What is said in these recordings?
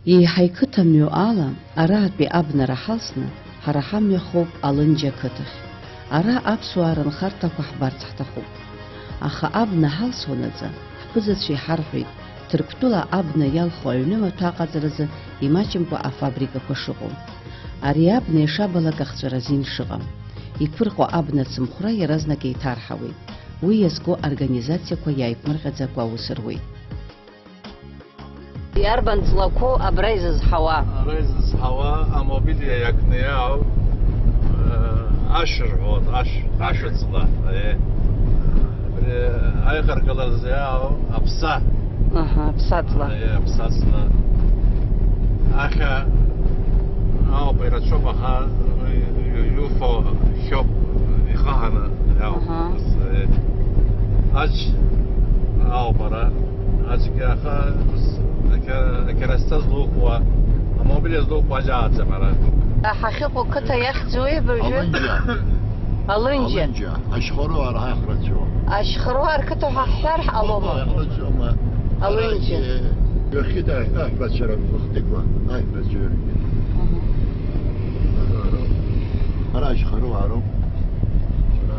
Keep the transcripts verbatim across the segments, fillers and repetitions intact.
Еиҳа иқыҭамҩоу ала, араатәи абнара ҳалсны, ҳара ҳамҩахоуп Алынџьа ақыҭахь. Ара аԥсуаа рынхарҭақәа ҳбарц ҳҭахуп. Аха абна ҳалсуанаҵы, ҳԥызацәа иҳарҳәеит, Ҭырқәтәыла абна иалху аҩны маҭәа аҟаҵаразы имаҷымкәа афабрикақәа шыҟоу. Ари абна ишабалак ахҵәара азин шыҟам. Иԥырҟо абна ацымхәра иаразнак еиҭарҳауеит. Уи иазку организациақәа иааиԥмырҟьаӡакәа аус руеит. Иарбан ҵлақәоу абра изызҳауа? Ара изызҳауа амобилиа иакны иаау, э, ашә рҳәоит, ашә, ашәа ҵла, э. Абри аихаргаларазы иаау аԥса. Аҳа, аԥса ҵла. Э, аԥса ҵла. Ахьа ауп ирацәоуп, аха иуфо хьоуп, ихаҳаны иаауп. Аҳа. Э, ач ауп ара. Ацәгьа аха, ус, ақьа-, ақьарасҭа злоуқәа, амобилиа злоуқәа аџьааӡам ара. Ҳахьыҟоу қыҭа иахьӡуи абыржәы? Алынџьа. Алынџьа. Алынџьа. Ашьхаруаа рҳахрацәоуп. Ашьхаруаа рқыҭа ҳәа ҳҳәар ҳҟалома? Иахрацәоума? Алынџьа. Ара, е, ҩахьыда аҳәбацәа ракәхеит, аҳәбацәа. Мгм. Ара ашьхаруаа роуп. Ара,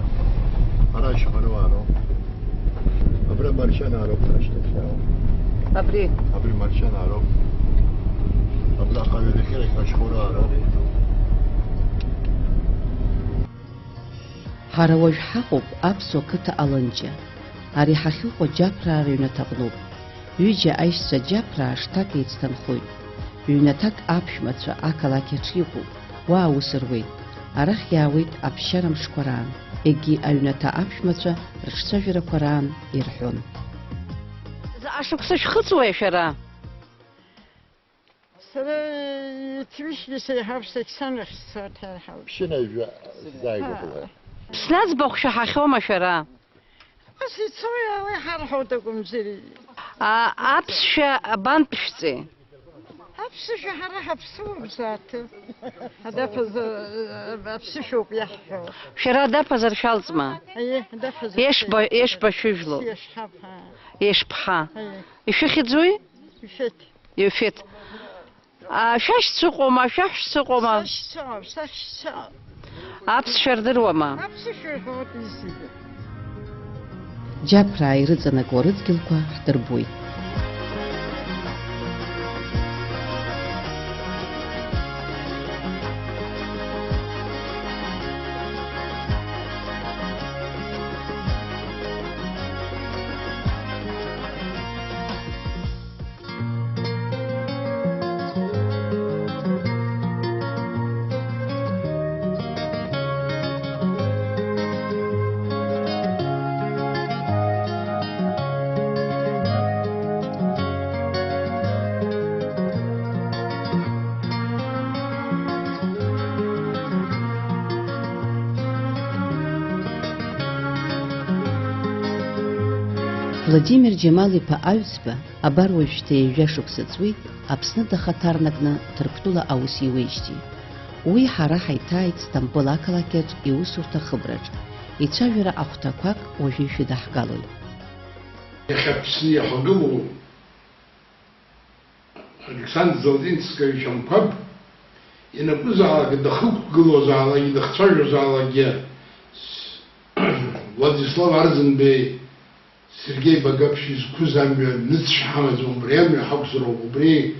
ара ашьхаруаа роуп. Абра Маршьанаа роуп, ҳара ҳашьҭахь иаауа. Абри? Абри Маршьанаа роуп. Абраҟа аҩадахьы рахь ашьхаруаа роуп. Ҳара уажә ҳаҟоуп аԥсуа қыҭа Алынџьа. Ари ҳахьыҟоу Џьаԥраа рыҩнаҭаҟноуп. Ҩыџьа аишьцәа Џьаԥраа шҭак еицҭанхоит. Ҩнаҭак аԥшәмацәа ақалақь аҿы иҟоуп. Уа аус руеит. Арахь иаауеит аԥсшьара мшқәа раан, егьи аҩнаҭа аԥшәмацәа рыҿцәажәарақәа раан ирҳәон. Заҟа шықәса шәхыҵуеи шәара? Сара ҩҭмышьҭгьы сеиҳауп, сықьсан ахь сцоит ҳәа иҳауп. Ԥшьынажәа сзааигәахоит. Ԥсны аӡбахә шәаҳахьоума шәара? Ас ицо иала иҳарҳәоит акәымзар. А, аԥсшәа абантә шәҵеи? Аԥсышәа ҳара ҳаԥсуам, Зааҭы. Адаԥазар, аԥсышәоуп иаҳҳәо. Шәара адаԥазар шәалҵма? Аиеи, адаԥазар. Ешба, шәеиҳа. Ешба шәыжәлоуп? Сиашҳап, ҳа. Ешԥҳа. Аиеи. Ишәыхьӡуи? Ишәеит. Ефет. А, шәашьцәа ыҟоума, шәаҳәшьцәа ыҟоума? Сашьцәа, сашьцәа. Аԥсшәа рдыруама? Аԥсышәа рҳәоит зегьы. Џьаԥраа ирыҵанакуа рыдгьылқәа ҳдырбоит. Владимир Џьамал-иԥа Аҩӡба, абар уажәшьҭа ҩажәа шықәса ҵуеит Аԥсны дахаҭарнакны Ҭырқәтәыла аус иуеижьҭеи. Уи ҳара ҳаиҭааит Сҭампыл ақалақьаҿ иусурҭа ахыбраҿ. Ицәажәара ахәҭақәак уажәы ишәыдаҳгалоит. Иахьа Аԥсны иахагылоу Александр Золотинскаевич Амқәаб, ианакәызаалак дахықәгылозаалакгьы, дахцәажәозаалакгьы, Владислав Арӡынбеи, Сергеи Багаԥшь изқәыз амҩа ныҵшәа ҳамаӡам, убри амҩа ҳақәзароуп, убри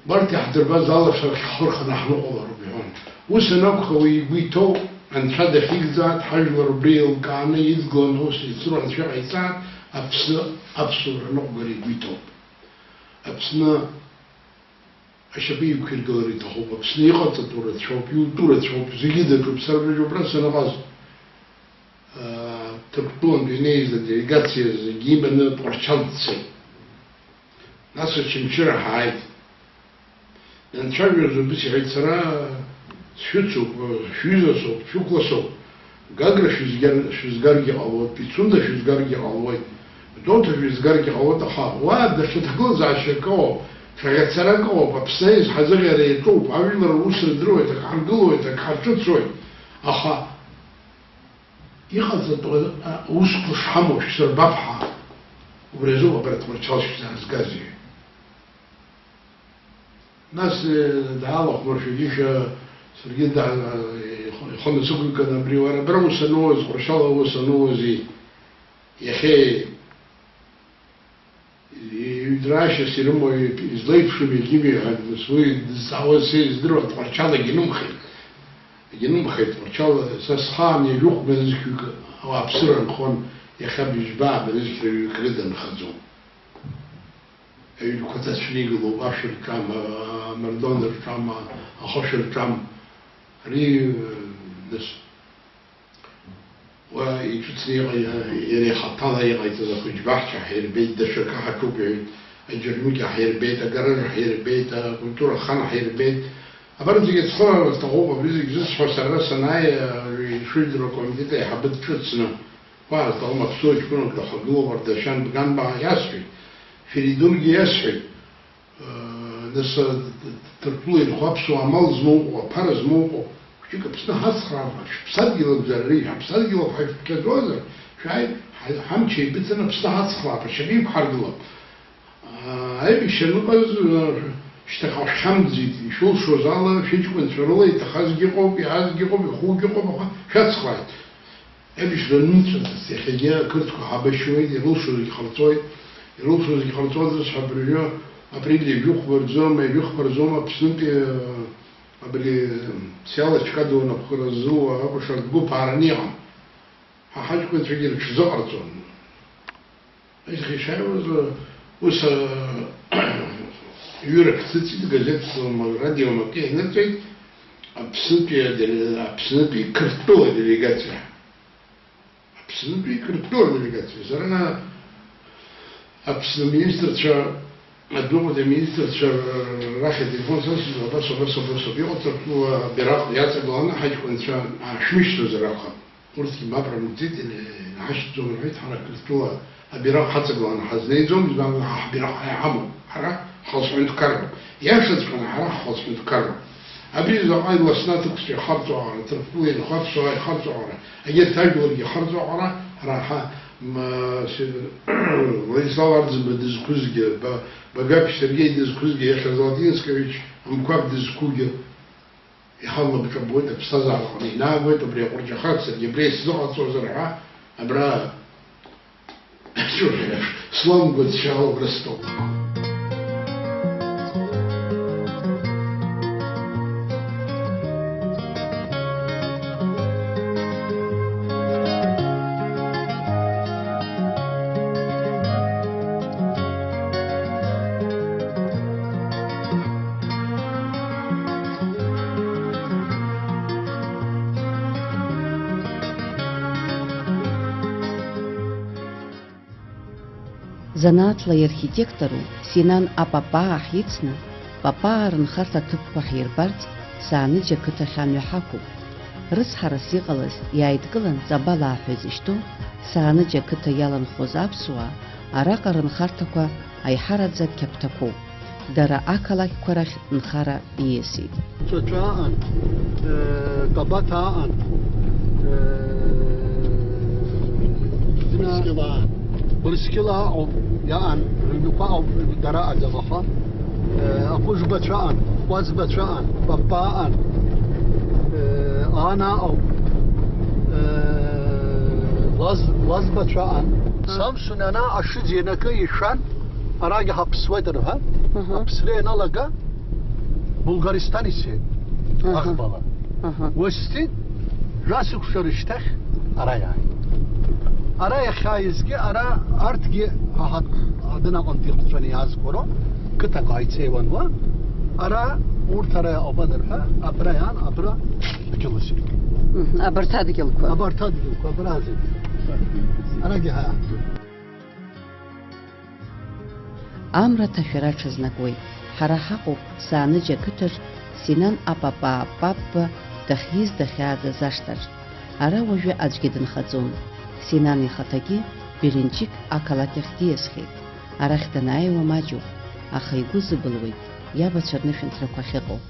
убарҭ иаҳдырбаз алашарахь ҳхы рханы ҳныҟәалароуп, иҳәон. Ус анакәха, уи игәы иҭоу Анцәа дахьигӡааит, ҳажәлар убри еилкааны иҵгыланы ус еицыру Анцәа иҟаиҵааит, Аԥсны аԥсуара ныҟәгара игәы иҭоуп. Аԥсны ашьапы иқәиргылар иҭахуп, Аԥсны иҟаҵатәу рацәоуп, иутәу рацәоуп, зегьы даҿуп. Сара абыржәы убра саныҟаз, аа, Ҭырқәтәылантәи инеиз аделегациа зегьы иманы Тҟәарчал дцеит. Нас Очамчыра ҳааит. Данцәажәоз убыс иҳәеит, сара сшәыцуп, шәҩыза соуп, шәықәла соуп. Гагра шәызгар-, шәызгаргьы ҟалоит, Пицунда шәызгаргьы ҟалоит, Гәдоуҭа шәызгаргьы ҟалоит, аха уа даҽа ҭагылазаашьак ыҟоуп, шәаӷьацарак ыҟоуп, Аԥсны аизҳазыӷьара иаҿуп, ажәлар рус рдыруеит, ак ҳаргылоит, ак ҳарҿыцуеит, аха иҟаҵатәу аусқәа шҳамоу шәсырбап ҳәа, убри азоуп абарҭ Тҟәарчал шәзаазгаз, иҳәеит. Нас, э, даалахәмаршәа џьышьа, саргьы да-, ихы-, ихы насықәикын, абри уара абра ус ануаз, Ҟәарчала ус ануази, иахьа иҩдрашьас ирымоу излеиԥшым егьимеи ҳәа, нас уи дызҵаауаз са издыруан, Тҟәарчалагьы инымхеит. Егьинымхеит, Тҟәарчала, са схаан ҩажәихәба нызқьҩык ауааԥсыра нхон, иахьа быжьба ааба нызқьра ҩык рыда нхаӡом. Аҩнқәа ҭацәны игылоуп, ашәырҿам, амардуан рҿам, ахышә рҿам. Ари, э, нас, уа иҿыцны иҟа-, иара ихаҭала иҟаиҵаз ахәыҷбаҳча ҳаирбеит, даҽакы ҳаҿуп иҳәеит, аџьармыкьа ҳаирбеит, агараж ҳаирбеит, акультура хан ҳаирбеит. Абарҭ зегьы ацхыраара сҭахуп, абри зегь зысҳәо сара санааи, э, шәыжәдыруа акомитет аиҳабы дҿыцны. Уа, Аслан, аԥсуа ҷкәынак дахагылоуп, Ардашьан Бганба иасҳәеит, Феридунгьы иасҳәеит, э, нас, э, Ҭырқәтәыла инхо аԥсуаа амал змоу ыҟоу, аԥара змоу ыҟоу, хәыҷык Аԥсны ҳацхраап, ҳаԥсадгьыл акәзар, ари ҳаԥсадгьыл ауп ҳәа шәԥхьаӡозар, шәааи, ҳа-, ҳамч еибыҭаны Аԥсны ҳацхраап, ашьапы иқәҳаргылап. Аибашьра аныҟаз, шьҭахьҟа шәхьамҵӡеит, ишәылшоз ала, шәыҷкәынцәа рыла иҭахазгьы ыҟоуп, иаазгьы ыҟоуп, ихугьы ыҟоуп, аха шәацхрааит. Аибашьра анымҵәаӡац, иахьагьы ақырҭқәа ҳабашьуеит, ирылшозгьы ҟарҵоит, ирылшозгьы ҟарҵоит, ус ҳәа абыржәы апрель ҩажәихәба рзоума, ҩажәихәба рзоума, Аԥснытәи, абри, Сиала Чкадова напхгара ззууа акәашаратә гәыԥ аараны иҟан. Ҳа ҳаҷкәынцәагьы рҽазыҟарҵон. Аизга ишааиуаз, ус, а, ҩырак ҭыҵит, газеҭ, радио акы ианырҵеит, Аԥснытәи адел-, Аԥснытәи Қырҭтәыла аделегациа. Аԥснытәи Қырҭтәыла аделегациа. Сара Аԥсны аминистрцәа, адәныҟатәи аминистрцәа рахь ателефон сасыз, абас, абас, абас, абас, иҟоуҵартә, абираҟ иаҵагыланы ҳаҷкәынцәа аашәмышьҭуазар акәхап. Урҭгьы мап рымҵит, инаҳашьҭӡом рҳәеит, ҳара Қырҭтәыла абираҟ ҳаҵагыланы ҳазнеиӡом, избан акәзар, ҳа ҳбираҟ ҳара иҳамоуп, ҳара ҳхәыҷы ҳәынҭқарроуп. Иашаҵәҟьаны ҳара ҳхәыҷы ҳәынҭқарроуп. Абри заҟа иласны аҭыԥқәа ихарҵо аҟара, Ҭырқәтәыла инхо аԥсуаа ихарҵо аҟара, егьырҭ ажәларгьы ихарҵо аҟара, ҳара ҳа, м, си-, Владислав Арӡынба дызқәызгьы, Ба-, Багаԥшь Сергеи дызқәызгьы, иахьа Золотинскевич Амқәаб дызқәугьы, Иҳалабҿабоит, аԥсҭазаараҟны инаагоит, убри аҟәырҷахарц, саргьы абри сзыҟаҵозар ҳәа, абра слымгәацәа убра стәоуп. Занааҭла иархитектору Синан Апапаа ҳицны, Папаа рынхарҭа ҭыԥқәа ҳирбарц, Сааныџьа қыҭахь амҩа ҳақәуп. Рыцҳарас иҟалаз, иааидкылан Ҵабалаа ҳәа изышьҭоу Сааныџьа қыҭа иаланхоз аԥсуаа араҟа рынхарҭақәа аиҳараӡак қьаԥҭақәоуп. Дара ақалақьқәа рахь нхара ииасит. Ҵәаҵәа аан, э, Кабаҭа аан, э, Урыстәыла аан. Урыстәыла ауп, иаан, рыҩнқәа ауп, дара аӡам, аха, э, Аҟәыжбацәа аан, Ҟәазбацәа аан, Папаа аан, э, Ана ауп, э, Лаз-, Лазбацәа аан. Самсун ана ашыӡ ианакы ишәан, арагьы ҳаԥсуеит рҳәан, Аҳа. Аԥсра ианалага, Булгаристан ицеит, Аҳа. Аӷбала. Аҳа. Уи сцеит, жәа-сықәшәа рышьҭахь ара иааит. Ара иахьааизгьы, ара арҭгьы ҳа-, ҳа-, адын аҟынтә иҟәҵәаны иаазго роуп, қыҭақәа ааицеиуан уа, ара урҭ ара иҟалон рҳәа, абра иаан, абра дгьылысит. Мгм. Абарҭ адгьылқәа. Абарҭ адгьылқәа, абра зегьы. Арагьы ҳа-, Амра аҭашәара аҽазнакуеит. Ҳара ҳаҟоуп Сааныџьа ақыҭаҿ Синан Апапаа Папба дахьиз дахьааӡаз ашҭаҿ. Ара уажәы аӡәгьы дынхаӡом. Синан ихаҭагьы Беленџьик ақалақь ахь диасхьеит. Арахь данааиуа маҷуп, аха игәы зыбылуеит иабацәа рнышәынҭрақәа ахьыҟоу,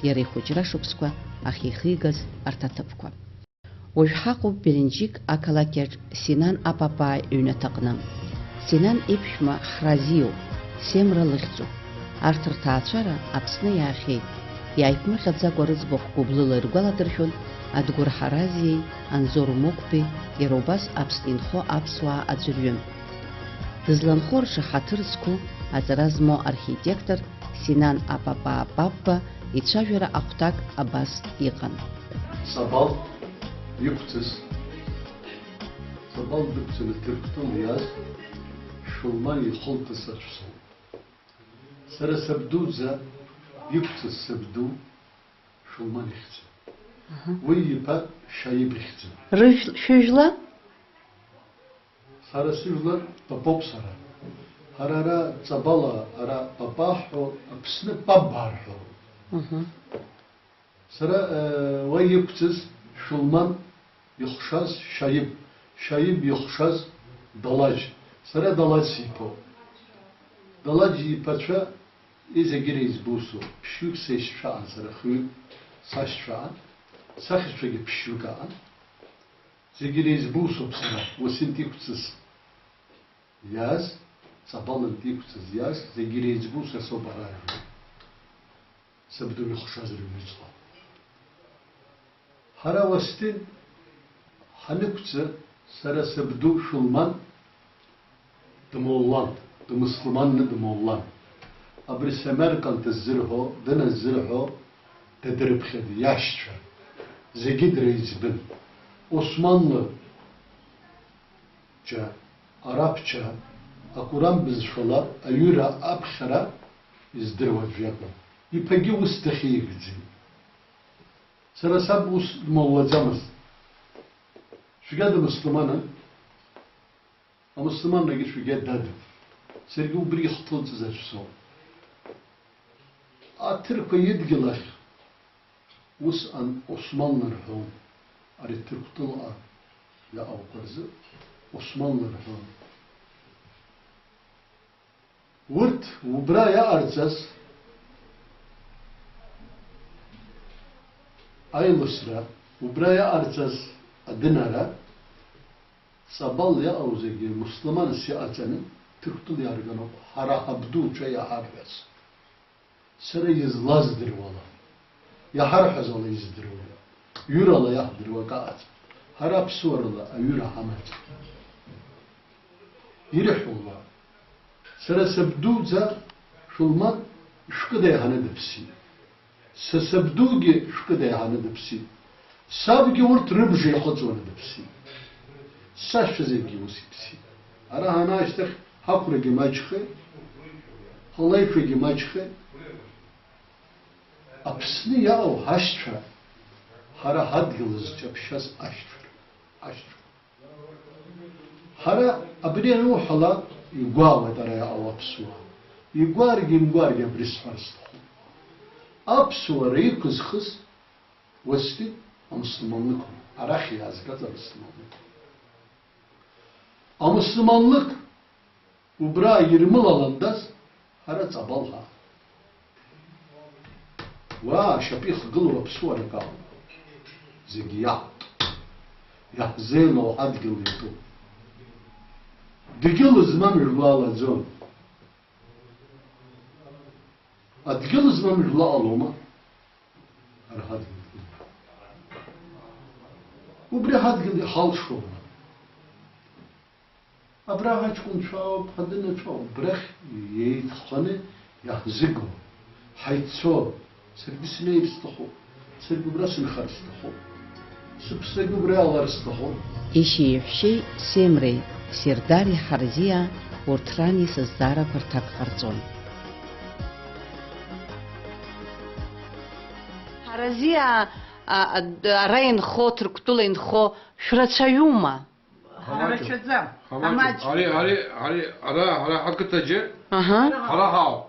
иара ихәыҷра шықәсқәа ахьихигаз арҭ аҭыԥқәа. Уажә ҳаҟоуп Беленџьик ақалақьаҿ Синан Апапаа иҩнаҭаҟны. Синан иԥшәма Ҳразиоуп, Семра лыхьӡуп. Арҭ рҭаацәара Аԥсны иаахьеит. Иааиԥмырҟьаӡакәа рыӡбахә гәыблыла иргәаладыршәон Адгәыр Ҳаразиеи Анзор Мықәбеи, иара убас Аԥсны инхо аԥсуаа аӡәырҩы. Дызланхо рҿы ҳаҭыр зқәу аҵара змоу архитектор Синан Апапаа Папба ицәажәара ахәҭак абас иҟан. Ҵабал иқәҵыз, Ҵабал дықәҵаны Ҭырқәтәыла иааз Шәылман ихылԥа сацәцон. Сара сабдуӡа иқәҵыз сабду Шәылман ихьӡын. Аҳа. Уи иԥа Шьаиб ихьӡын. Рыжә-, шәыжәла? Сара сыжәлар Папоуп сара. Ҳара ара Ҵабала ара Папа ҳҳәо, Аԥсны Папба рҳәо. Мгм. Сара, э, уа иқәҵыз Шәылман ихшаз Шьаиб, Шьаиб ихшаз Далаџь. Сара Далаџь сиԥоуп. Далаџь иԥацәа зегьы реизбусоуп. Ԥшьҩык сеишьцәа аан, сара хҩык сашьцәа аан, сахьцәагьы ԥшьҩык аан. Зегьы реизбусоуп сара, Уасинт иқәҵыз иааз, Ҵабалынтә иқәҵыз иааз, зегьы реизбу са соуп ара ажәа. Сабду ихшаз рыҩныҵҟа. Ҳара Уасинт ҳанықәҵа, сара сабду Шәылман дмоллан, дмыслыманны дмоллан. Абри Самарканд ззырҳәо, дыназзырҳәо, дадырԥхьеит иашьцәа. Зегьы дреиҵбын. Османлы ҷа, араб ҷа, Акуран бызшәала аҩыра аԥхьара издыруа аӡә иакәын. Иԥагьы ус дахьеигӡеит. Сара саб ус дмоллаӡамызт. Цәгьа дымсылманын. Амсылманрагьы цәгьа дадын. Саргьы убри ихҭылҵыз аӡә соуп. Аҭырқәа идгьыл ахь усҟан Османлы рҳәон, ари Ҭырқәтәылаҟа иаауқәа рзы Османлы рҳәон. Урҭ убра иаҟарҵаз аилысра, убра иаҟарҵаз адынара, Ҵабал иаҟоу зегьы мусулманс иҟаҵаны Ҭырқәтәыла иаарган ауп, ҳара ҳабдуцәа иаҳарҳәаз. Сара излаздыруала, иаҳарҳәаз ала издыруа, ҩырала иаҳдыруа акы аҟаӡам. Ҳара аԥсуарала аҩыра ҳамаӡам. Ирҳәо уа. Сара сабдуӡа Шәылман шәкыда иаҳаны дыԥсит. Са сабдугьы шәкыда иаҳаны дыԥсит. Сабгьы урҭ рыбжа ихыҵуаны дыԥсит. Сашьцәа зегьы ус иԥсит. Ара ҳанаашьҭахь ҳақәрагьы маҷхеит, ҳлеишәагьы маҷхеит. Аԥсны иаау ҳашьцәа, ҳара ҳадгьыл зҷаԥшьаз ашьцәа, ашьцәа. Ҳара абри аниуҳәала, игәаауеит ара иаау аԥсуаа. Игәааргьы имгәааргьы абри сҳәар сҭахуп. Аԥсуара иқәызхыз уасти амсылманлықәан, арахь иаазгаз амсылманлықәан. Амсылманлықә убра ирмылаландаз, ҳара Ҵабал ҳаан. Уа, ашьапы ихгылоу аԥсуарак ауп. Зегь иаҳтә. Иаҳзеилоу ҳадгьыл иатәуп. Дгьыл змам жәлалаӡом. Адгьыл змам жәла ҟалома? Ара ҳадгьыл. Убри ҳадгьыл иҳалшома? Абра ҳаҷкәынцәа ауп, ҳадынацәа ауп, убрахь еиҭханы иаҳзыго, ҳаиццо, саргьы снеир сҭахуп, саргьы убра сынхар сҭахуп, сыԥсрагьы убра иалар сҭахуп. Ишьи иҳәшьеи Семреи Сердари Ҳарзиа урҭ рани сызҵаарақәа рҭак ҟарҵон. Ҳаразиа, а, а, ара инхо, Ҭырқәтәыла инхо шәрацәаҩума? Ҳамаҷуп. Ҳамаҷуп. Ҳамаҷуп. Ари, ари, ари, ара, ара ҳақыҭаҿы. Аҳа. Ҳара ҳауп.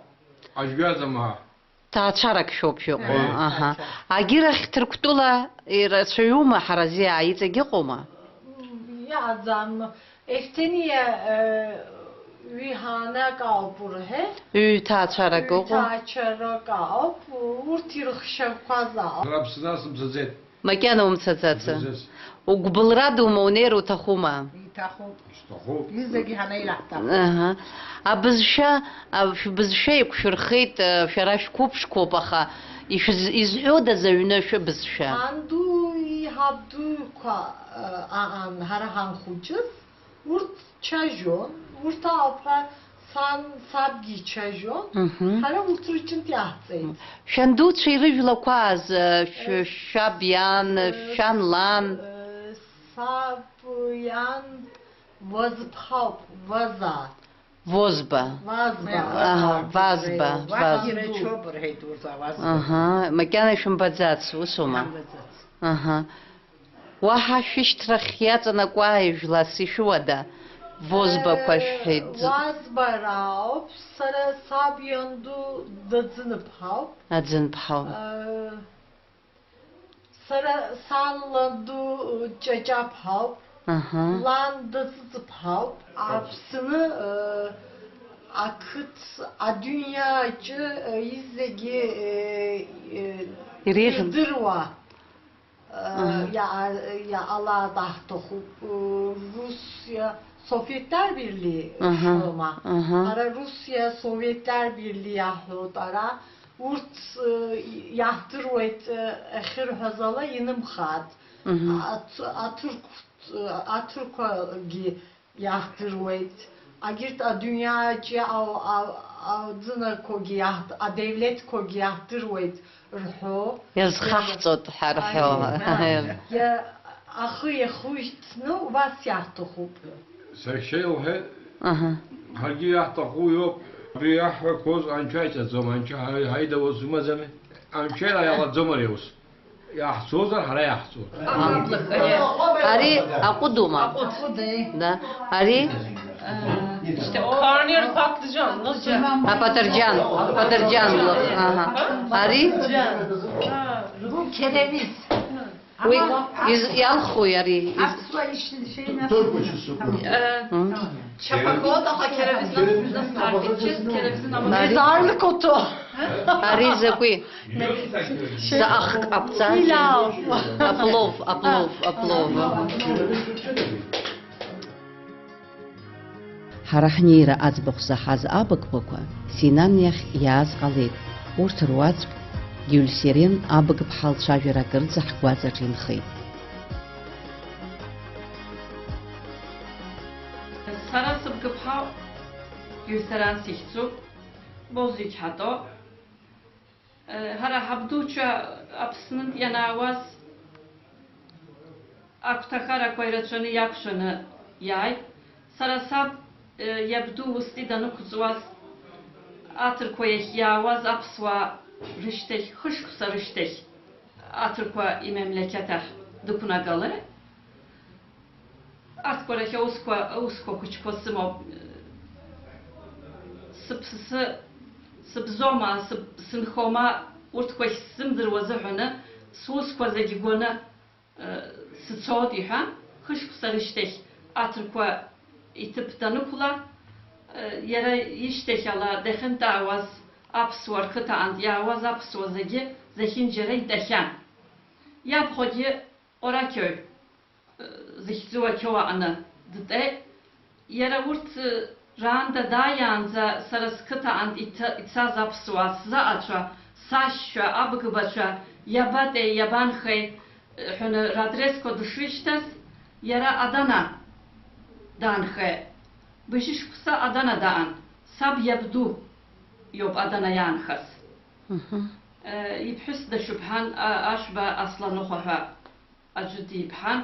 Аӡәгьы аӡам ҳа. Ҭаацәарак шәоуп шәыҟоу. Э. Аҳа. Ҭаацәара. Агьырахь Ҭырқәтәыла ирацәаҩума, Ҳаразиа, иҵегь ыҟоума? Иаӡам. Ефҭениа, э, ҩ-ҳанак ауп урҳәеит. Ҩ-ҭаацәарак ыҟоуп. Ҩ-ҭаацәарак ауп. Урҭ ирыхшьақәаз ауп. Ара Аԥсны сымцаӡеит. Макьана умцаӡаца. Бзазаз. Угәбылра дума, унеир уҭахума? Иҭахуп. Сҭахуп. Изегьы ҳанеира ҳҭахуп. Аҳа. Абызшәа, а, шәбызшәа еиқәшәырхеит, а, шәара шәқәыԥшқәоуп, аха ишәыз-, изҳәодаз аҩны шәыбызшәа? Анду иҳабдуқәа, а, аан, ҳара ҳанхәыҷыз, урҭ ччажьон, урҭ ауп ҳәа сан, сабгьы иччажьон, мгм, ҳара урҭ рыҷынтә иаҳҵеит. Шәандуцәа ирыжәлақәа ааз, шә-, шәаб иан, шәан лан? Саб иан Вазԥҳауп, Ваза. Возба. Вазба. Аҳа, Вазба, Вазба. Вазба. Ирачоуп рҳәеит урҭ ауазба. Аҳа, макьана ишәымбаӡац, усума? Ҳамбаӡац. Аҳа. Уаҳа шәышьҭрахь иаҵанакуа ижәлас ишәыуада? Возбақәа шәҳәеит. Уазбарауп, сара саб ианду Даӡыныԥҳауп. Аӡыныԥҳауп. Э, сара сан ланду Ҷаҷаԥҳауп. Аҳа. Лан Даӡыӡыԥҳауп. Аԥсны, э, ақыҭ, адунеиаҿы, э, изегьы, э, э, иреиӷьын. Ирдыруа. Аҳа. Иа-, иаҟалап аҳҭахуп, Русиа, Советар Берлин, аҳа, шәома. Аҳа. Ара Русиа, Советар Берлин иаҳҳәоит ара. Урҭ, иаҳдыруеит, ахьырҳәаз ала инымхааит. Мгм. Аҭ-, аҭырқә-, аҭырқәагьы иаҳдыруеит. Агьырҭ адунеиаҿы ау-, ау-, ауӡынақәагьы иаҳд-, адеилеҭқәагьы иаҳдыруеит рҳәо. Иазхаҳҵоит ҳәа рҳәо. Аи, аи, иа-, ахы иахуиҭны убас иаҳҭахуп. Сашьа илҳәеит, аҳа, ҳаргьы иаҳҭаху иоуп. Абри иаҳҳәақәоз анцәа иҵаӡом, анцәа ҳа-, ҳаида ус умаӡами? Анцәа иара иаҟаӡом ари аус. Иаҳцозар, ҳара иаҳцоит. Ари аҟәыдума? Аҟәыд. Да. Ари? Корнер пак джон, ну, джон. Апатырџьан, апатырџьан лых, аҳа. Ари? Джон. Керевиз. Уи из-, иалхуи ари? Из- Аԥсуа ишьҭнашеина. Э, М? Чапагода, аха керевиз нас, нас арбитчес, керевиз нас. Ари? Изаарны кото. Ари закәи? Заҟа хк ҟабҵазеи? Илау. Аплов, аплов, аплов. Ҳара ҳнеира аӡбахә заҳаз абыгбақәа Синан иахь иааз ҟалеит, урҭ руаӡәк Гиульсерен Абыгԥҳа лцәажәара акырӡа ҳгәаҵаҿ инхеит. Сара сыбгыԥҳа Гиульсерен сихьӡуп, Бозик ҳатәоуп. Ҳара ҳабдуцәа Аԥснынтә ианаауаз, агәҭахарақәа ирацәаны иақәшәаны иааит. Сара саб, иабду устәи данықәҵуаз, аҭырқәа иахь иаауаз аԥсуаа рышьҭахь, хышықәса рышьҭахь, аҭырқәа имемлекеҭ ахь дықәнагалеит. Арҭқәа рахь аусқәа, аусқәа хәыҷқәа сымоуп. Сыԥсы, сыбзоума, сыб-, сынхома, урҭқәа ахьсзымдыруа азыҳәаны, сусқәа зегьы гәаны, э, сыцоит, иҳәан, хышықәса рышьҭахь аҭырқәа иҭыԥ данықәла, э, иара ишьҭахь ала дахьынтәаауаз аԥсуа рқыҭа аҟынтә иаауаз аԥсуа зегьы зехьынџьара итәахьан. Иабхәагьы Ҟәарақьои, э, зыхьӡу ақьоу аҟны дтәеит. Иара урҭ, э, раанда дааиаанӡа сара сқыҭа аҟынтә иҭ-, ицаз аԥсуаа, сзаҟацәа, сашьцәа, абгбацәа, иабатәеи, иабанхеи, э, ҳәаны радресқәа дышрышьҭаз, иара Адана даанхеит. Быжьышықәса Адана даан, саб иабду иоуп Адана иаанхаз. Мгм. Э, иԥҳәыс дашьуп ҳәан, а-, Ашәба Асланыхәа ҳәа аӡәы диԥҳан.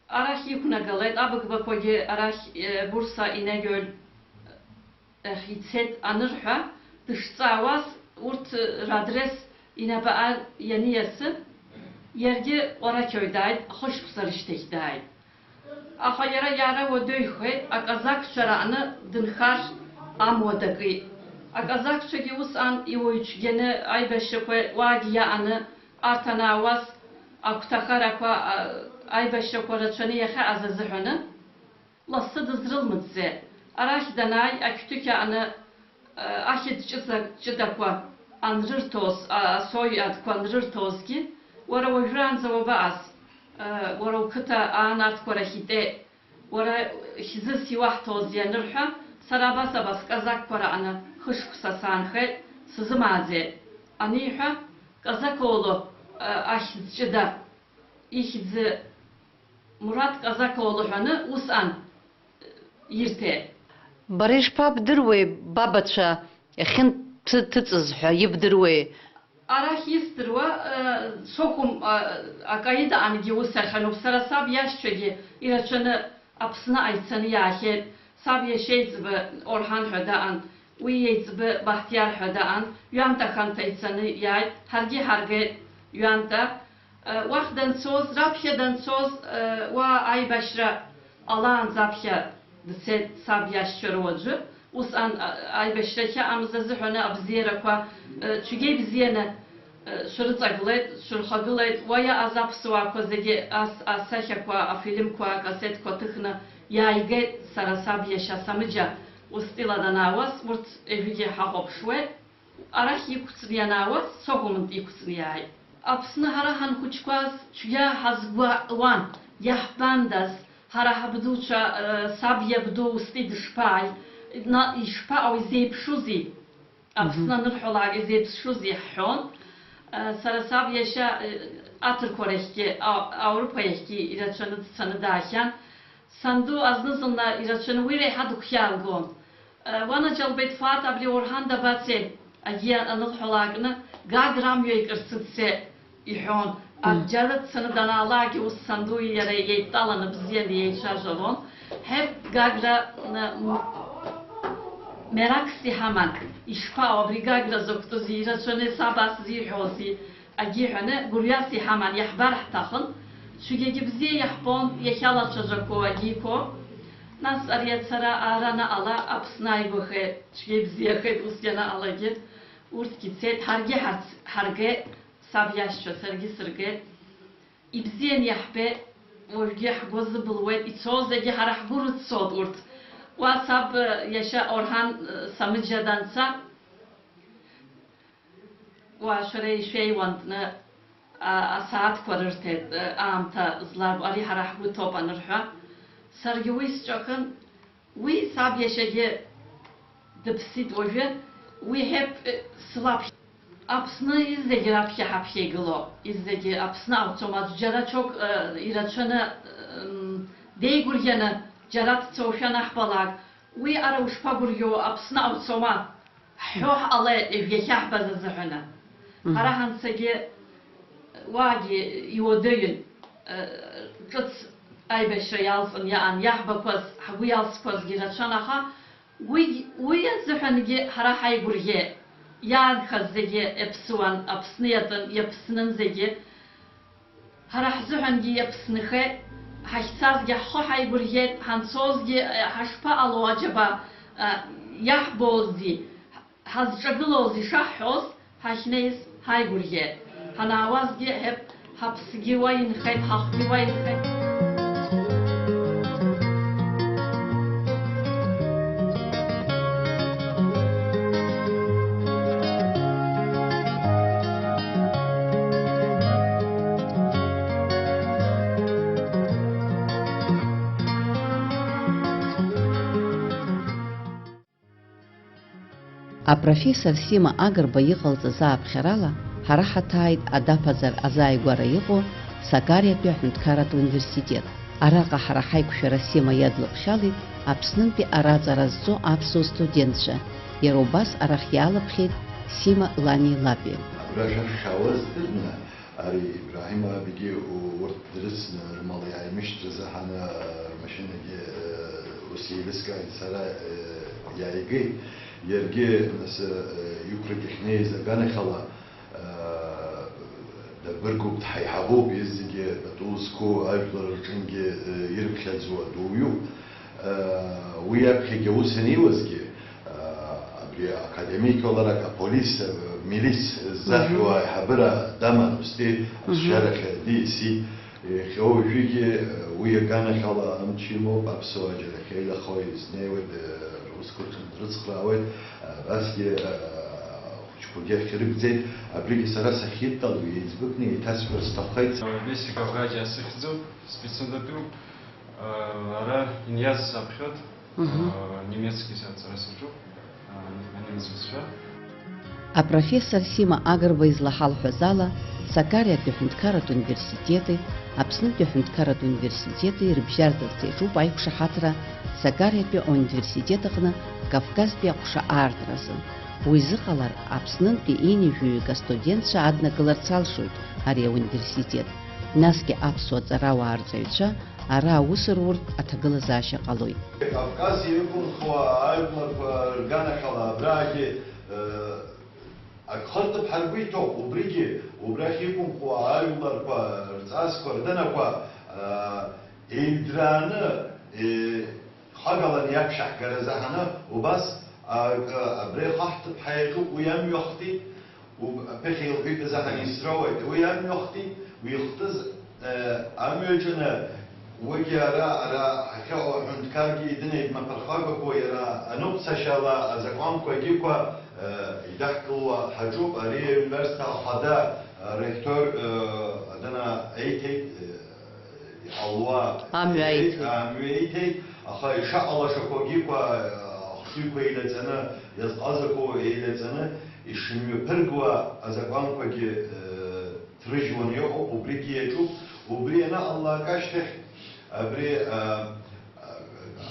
Арахь иқәнагалеит, абыгбақәагьы арахь, э, Бурса Инагьоль ахь ицеит анырҳәа, дышҵаауаз, урҭ радрес инапы ан-, ианиасы, иаргьы Ҟәарақьои дааит, хышықәса рышьҭахь дааит. Аха иара, иара уадаҩхеит, аказакцәа раҟны дынхар амуа дакит. Аказакцәагьы усҟан иуаҩцәгьаны аибашьрақәа уаагьы иааны арҭ анаауаз, агәҭахарақәа, а, аибашьрақәа рацәаны иахьаҟаз азыҳәаны, лассы дызрылмыӡӡеит. Арахь данааи, ақьҭықь аҟны, а, ахьӡ ҷыда-, ҷыдақәа Анрырҭоз, а, асои адқәа анрырҭозгьы, уара уажәраанӡа уабаҟаз? Э, уара уқыҭа аан адқәа рахь итәеит. Уара хьӡыс иуаҳҭозеи анырҳәа, сара абас-абас казакқәа раҟны хышықәса саанхеит, сзымааӡеит аниҳәа, Казак Оло, э, ахьӡ ҷыда, ихьӡ Мураҭ Казак Оло ҳәаны усҟан ирҭеит. Бара ишԥабдыруеи, бабацәа иахьынҭыҵыз ҳәа ибдыруеи? Арахь исдыруа, э, Сохәым, э, акаидаҟангьы ус ахьануп, сара саб иашьцәагьы ирацәаны Аԥсныҟа ицаны иаахьеит. Саб иашьеиҵбы Орҳан ҳәа даҟан, уи иеиҵбы Баҳҭиар ҳәа даҟан, ҩанҭа-ханҭа ицаны иааит, ҳаргьы ҳаргеит ҩанҭа. Э, уахь данцоз, раԥхьа данцоз, э, уа аибашьра ҟалаанӡа аԥхьа дцеит саб иашьцәа руаӡәы. Усҟан, а, аибашьра ахьыҟамыз азыҳәаны абзиарақәа, э, цәгьа ибзианы, э, шәрыҵагылеит, шәырхагылеит. Уа иаҟаз аԥсуаақәа зегьы ас-, асахьақәа, афильмқәа, акассетқәа ҭыхны иааигеит, сара саб иашьа Самыџьа устәила данаауаз, урҭ ҩажәигьы ҳахәаԥшуеит. Арахь иқәҵны ианаауаз, Сохәымынтә иқәҵны иааит. Аԥсны ҳара ҳанхәыҷқәаз цәгьа ҳазгәаауан, иаҳбандаз, ҳара ҳабдуцәа, э, саб иабду устәи дышԥааи, на-, ишԥаҟоу, изеиԥшузеи? Аԥсны Мгм. анырҳәалак изеиԥшузеи ҳҳәон. Э, сара саб иашьа, э, аҭырқәа рахьгьы, а-, Аурыԥа иахьгьы ирацәаны дцаны даахьан. Санду азны-зынла ирацәаны уи реиҳа дыгәхьаалгон. Уанаџьалбеит, Фат, абри Орҳан дабацеи? Агьи анылҳәалакны, Гагра амҩа икырцы дцеит, иҳәон. Мм. Абџьар дцаны данаалакгьы ус сандуи иареи еидтәаланы бзианы еицәажәалон. Ҳеп, Гагра, м, меракс иҳаман. Ишԥаҟоу абри Гагра закәтәузеи, ирацәаны саб ас зиҳәозеи? Агьи ҳәаны, гәырҩас иҳаман, иаҳбар ҳҭахын, цәгьагьы бзиа иаҳбон, иахьалацәажәақәоу агьиқәо. Нас ари ацара ара анаҟала, Аԥсны ааигәахеит, цәгьа ибзиахеит, ус ианаҟалагьы, урҭгьы цеит, ҳаргьы ҳарц-, ҳаргеит, саб иашьцәа, саргьы сыргеит. Ибзиан иаҳбеит, уажәгьы ҳгәы азыбылуеит, ицоз зегьы ҳара ҳгәы рыццот урҭ. Уа саб, иашьа Орҳан, Самыџьа данца, Уа шәара ишәеиуантны, а, асааҭқәа рырҭеит, а, аамҭа зларбо, ари ҳара ҳгәы ҭоуп анырҳәа, саргьы уи сҵәахын, уи саб иашьагьы дыԥсит уажәы, уи ҳәеиԥ, э, сылаԥхьа. Аԥсны изегьы раԥхьа ҳаԥхьа игылоуп, изегьы Аԥсны ауцом, аӡә џьара ҽоук, э, ирацәаны, м, деигәырӷьаны џьара дцоушәа анаҳбалак, уи ара ушԥагәырӷьо, Аԥсны ауцома? Ҳҳәо ҳҟалеит, ҩажәи иахьаҳбаз азыҳәаны. Мгм. Ҳара ҳанцагьы уаагьы иуадаҩын, э, ҿыц аибашьра иалҵын иаан, иаҳбақәаз, ҳгәы иалсқәазгьы рацәан, аха уигь-, уи азыҳәангьы ҳара ҳаигәырӷьеит. Иаанхаз зегьы иаԥсуан, Аԥсны иатәын, иаԥсны зегьы. Ҳара ҳзыҳәангьы иаԥсныхеит, ҳахьцазгьы ҳхы ҳаигәырӷьеит, ҳанцозгьы, э, ҳашԥаҟало, аџьаба, э, иаҳбозеи, ҳазҿагылозеи шаҳҳәоз, ҳахьнеиз ҳаигәырӷьеит. Ҳанаауазгьы ҳаԥсгьы уа инхеит, ҳахәгьы уа инхеит. Апрофессор Сима Агрба иҟалҵаз ааԥхьарала, ҳара ҳаҭааит адаԥазар азааигәара иҟоу Сакариатәи аҳәынҭқарратә университет. Араҟа ҳара ҳаиқәшәара Сима иадлыԥхьалеит Аԥснынтәи араҵара зҵо аԥсуа студентцәа, иара убас арахь иаалыԥхьеит Сима лани лаби. Абра шәахьаауаз дырны, ари Ибраҳим Абигьы у-, урҭ дрыцны, рымал иааимышьҭра заҳаны, рмашьынагьы, э, ус еилыскааит, сара, э, иааигеит. Иаргьы, нас, э, иқәрагь ахьнеиз аганахьала, э, дабыргуп, дҳаиҳабуп, изегьы пату зқәу ажәлар рҿынгьы, э, ирыԥхьаӡоу адуаҩуп. Э, уи аԥхьагьы аус аниуазгьы, Абри академик ларак аполис, милиц ззаҳәо Мгм. аиҳабыра даман устәи Мгм. ашәарахь дисит. Иахьа уажәыгьы уи аганахьала амч имоуп, аԥсуаа џьара ахьеилахо изнеиуеит, русқәа рҿы дрыцхраауеит, абасгьы ахәыҷқәа Уигьы ахьырыгӡеит, абригьы сара сахьидтәалоу еиҵбыкны еиҭасҳәар сҭаххеит. Вести Кавказиа сыхьӡуп, спецсондатәуп, ара иниаз саԥхьоит, Мгм. Немецки саҵара саҿуп, анемец бызшәа. Апрофессор Сима Агрба излаҳалҳәаз ала, Сакариатәи аҳәынҭқарратә университети Аԥснытәи аҳәынҭқарратә университети рыбжьарҵарц иаҿуп аиқәшаҳаҭра Сакариатәи ауниверситет аҟны Кавказтәи аҟәша аартразы. Уи зыҟалар, Аԥснынтәи ҩынҩажәаҩык астудентцәа аднакыларц алшоит ари ауниверситет. Насгьы аԥсуа ҵарауаа рҵаҩцәа ара аус руртә аҭагылазаашьа ҟалоит. Кавказ иқәынхо ажәларқәа рганахьала абраагьы, э, ак хыртып ҳаргәы иҭоуп, убригьы, убрахь иқәынхо ажәларқәа рҵасқәа, рдынақәа, э, еидрааны, э, хагалан иаԥшьаҳгара заҳаны, убас, а, а, абри ахаҳҭыԥҳа иаҿуп, уи амҩахтит, уб-, аԥыхьа илҳәеит азаҳан исроуеит, уи амҩахтит, уи ихтыз, э, амҩаҿны, уигьы ара, ара ҳахьыҟоу аҳәынҭқаргьы идынеидмаԥырхагақәоу иара аныҟәцашьала азакәанқәагьы қәа, э, идаҳкылуа ҳаҿуп, ари аҩнуарсҭа ахада, э, ректор, э, адына еиҭеит, э, Иҟалуа Амҩа еиҭеит. Амҩа еиҭеит, аха ишаҟалашақәагьы қәа, ахшыҩқәа еилаҵаны, иазҟазақәоу еилаҵаны, ишымҩаԥыргуа азакәанқәагьы, э, ҭрыжьуаны иҟоуп, убригьы иаҿуп. Убри анаҟалалак ашьҭахь, абри, э,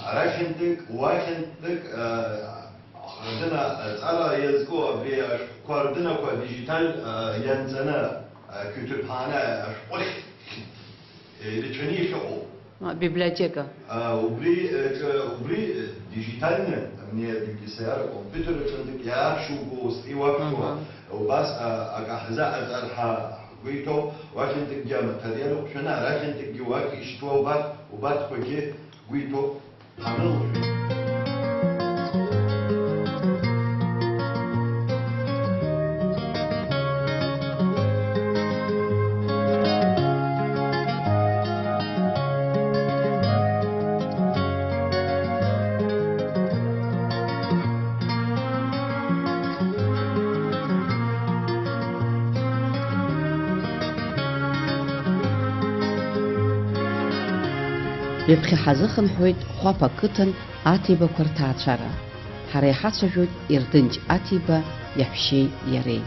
арахьынтәык, уахьынтәык, э, Ардына аҵара иазку абри ашәҟәқәа рдынақәа дижиталь, а, ианҵаны, а, қьоуқьуԥааны ашәҟәыхь, э, ирацәаны иахьыҟоу. А, библиотека. А, убри, э, ҿы-, убри, э, дижитальны, абни адигисаиара компиутер аҿынтәык иааршьуго ус иуақәшәо, Аҳа. Убас, а, акаҳза аҵар ҳа-, ҳгәы иҭоу, уахьынтәыкгьы аматериал уқәшәаны, арахьынтәыкгьы уахь ишьҭуа убарҭ, убарҭқәагьы ҳгәы иҭоуп. Ҩаԥхьа ҳазыхынҳәуеит Хәаԥ ақыҭан Аҭибақәа рҭаацәара. Ҳара иҳацәажәоит Ердынч Аҭиба иаҳәшьеи иареи.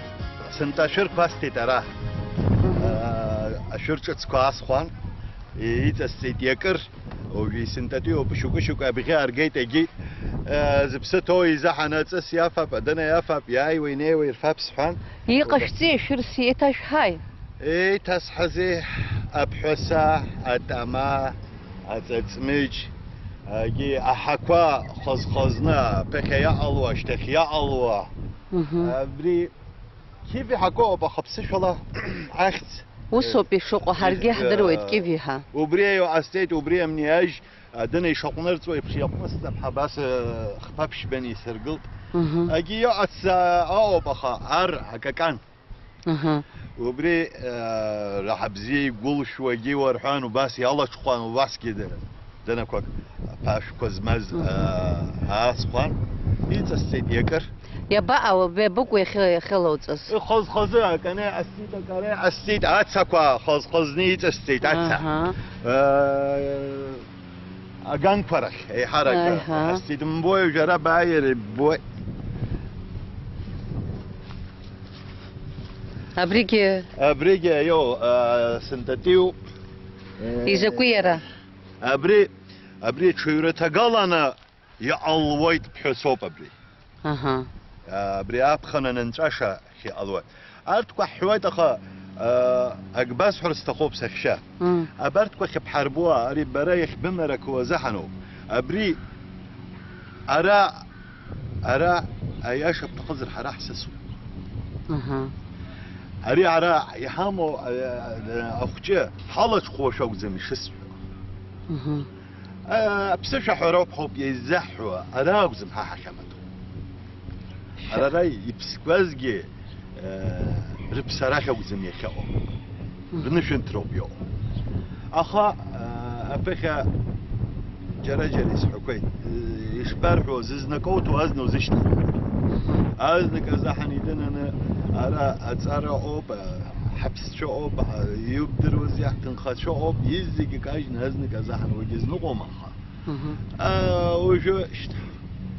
Сынтәа ашәырқәа асҭеит ара. Мгм. Аа, ашәыр ҿыцқәа аасхәан, иҵасҵеит иакыр, уажәы исынтәатәиуп, шьоукы-шьоукы абӷьы ааргеит, егьит. Зыԥсы ҭоу изаҳаны аҵыс иафап, адына иафап, иааиуа инеиуа ирфап сҳәан. Иҟашәҵеи ашәыр сеиҭашәҳаи? Еиҭасҳази аԥҳәаса, атама, аҵаҵмыџь, агьи аҳақәа хаз-хазны, аԥыхьа иаҟало, ашьҭахь иаҟало. Мгм. Абри Киви ҳакоуп, аха ԥсышәала ахьӡ. Усоуп ишыҟоу, ҳаргьы ҳдыруеит, э, Киви ҳәа. Убри иҟасҵеит, убри амни ажь, адына ишаҟәнырҵуа еиԥш иаҟәысҵап ҳәа абас, э, хԥа ԥшьбаны исыргылт. Мгм. Агьи иҟац, э, ыҟоуп, аха ар акакан. Аҳа. Убри, э, раҳа бзиа игәылшәуагьы уарҳәан, убас иалаҽхәан, убасгьы д-, дынақәак аԥашәқәа змаз, Мгм. э, аасхәан, иҵасҵеит иакыр. Иабаҟоу, абри абыкәу иахьы-, иахьылоуҵаз? Ихаз-хазы аканы иҟасҵеит, акара иҟасҵеит, ацақәа хаз-хазны иҵасҵеит, аца. Аҳа. Э, Аганқәа рахь, еиҳарак, Аиҳа. Ҳасҭидымбои, уажәы ара бааир иббоит. Абригьы Абригьы, аио, а, сынтәатәиуп. Изакәи иара? Абри, абри ҽаҩраҭагаланы иҟалуеит ԥҳәысоуп абри. Аҳа. Абри аԥхын анынҵәаша ахь иҟалоит. Арҭқәа ҳҳәоит, аха, а, ак басҳәар сҭахуп саҳәшьа. Мм. Абарҭқәа ахьыԥҳарбуа, ари бара иахьбымарақуа азыҳәаноуп. Абри ара, ара аиаша бҭахызар ҳара ҳсасуп. Аҳа. Ари ара иҳамоу, а, а, ахәҷы ҳалаҽхәуашәа акәӡам ишысҳәо. Мгм. Аԥсышәа ҳәа роуп, ҳауп еизаҳҳәо, ара акәӡам ҳа ҳахьамадоу. Ара, ара иԥсқәазгьы, э, рыԥсарахь акәӡам иахьыҟоу. Мгм. Рнышәынҭроуп иҟоу. Аха, э, аԥыхьа џьара-џьара исҳәақәеит. Э, ишбарҳәо, зызнакоуҭәо азна узышьҭоуп. Мгм. Азнык азаҳан идынаны, Ара аҵара ыҟоуп, ҳаԥсцәа ыҟоуп, иубдыруаз иаҳҭынхацәа ыҟоуп, изегьы кажьны азнык азаҳан уигьы зныҟәом, аха. Мгм. А, уажәы шьҭа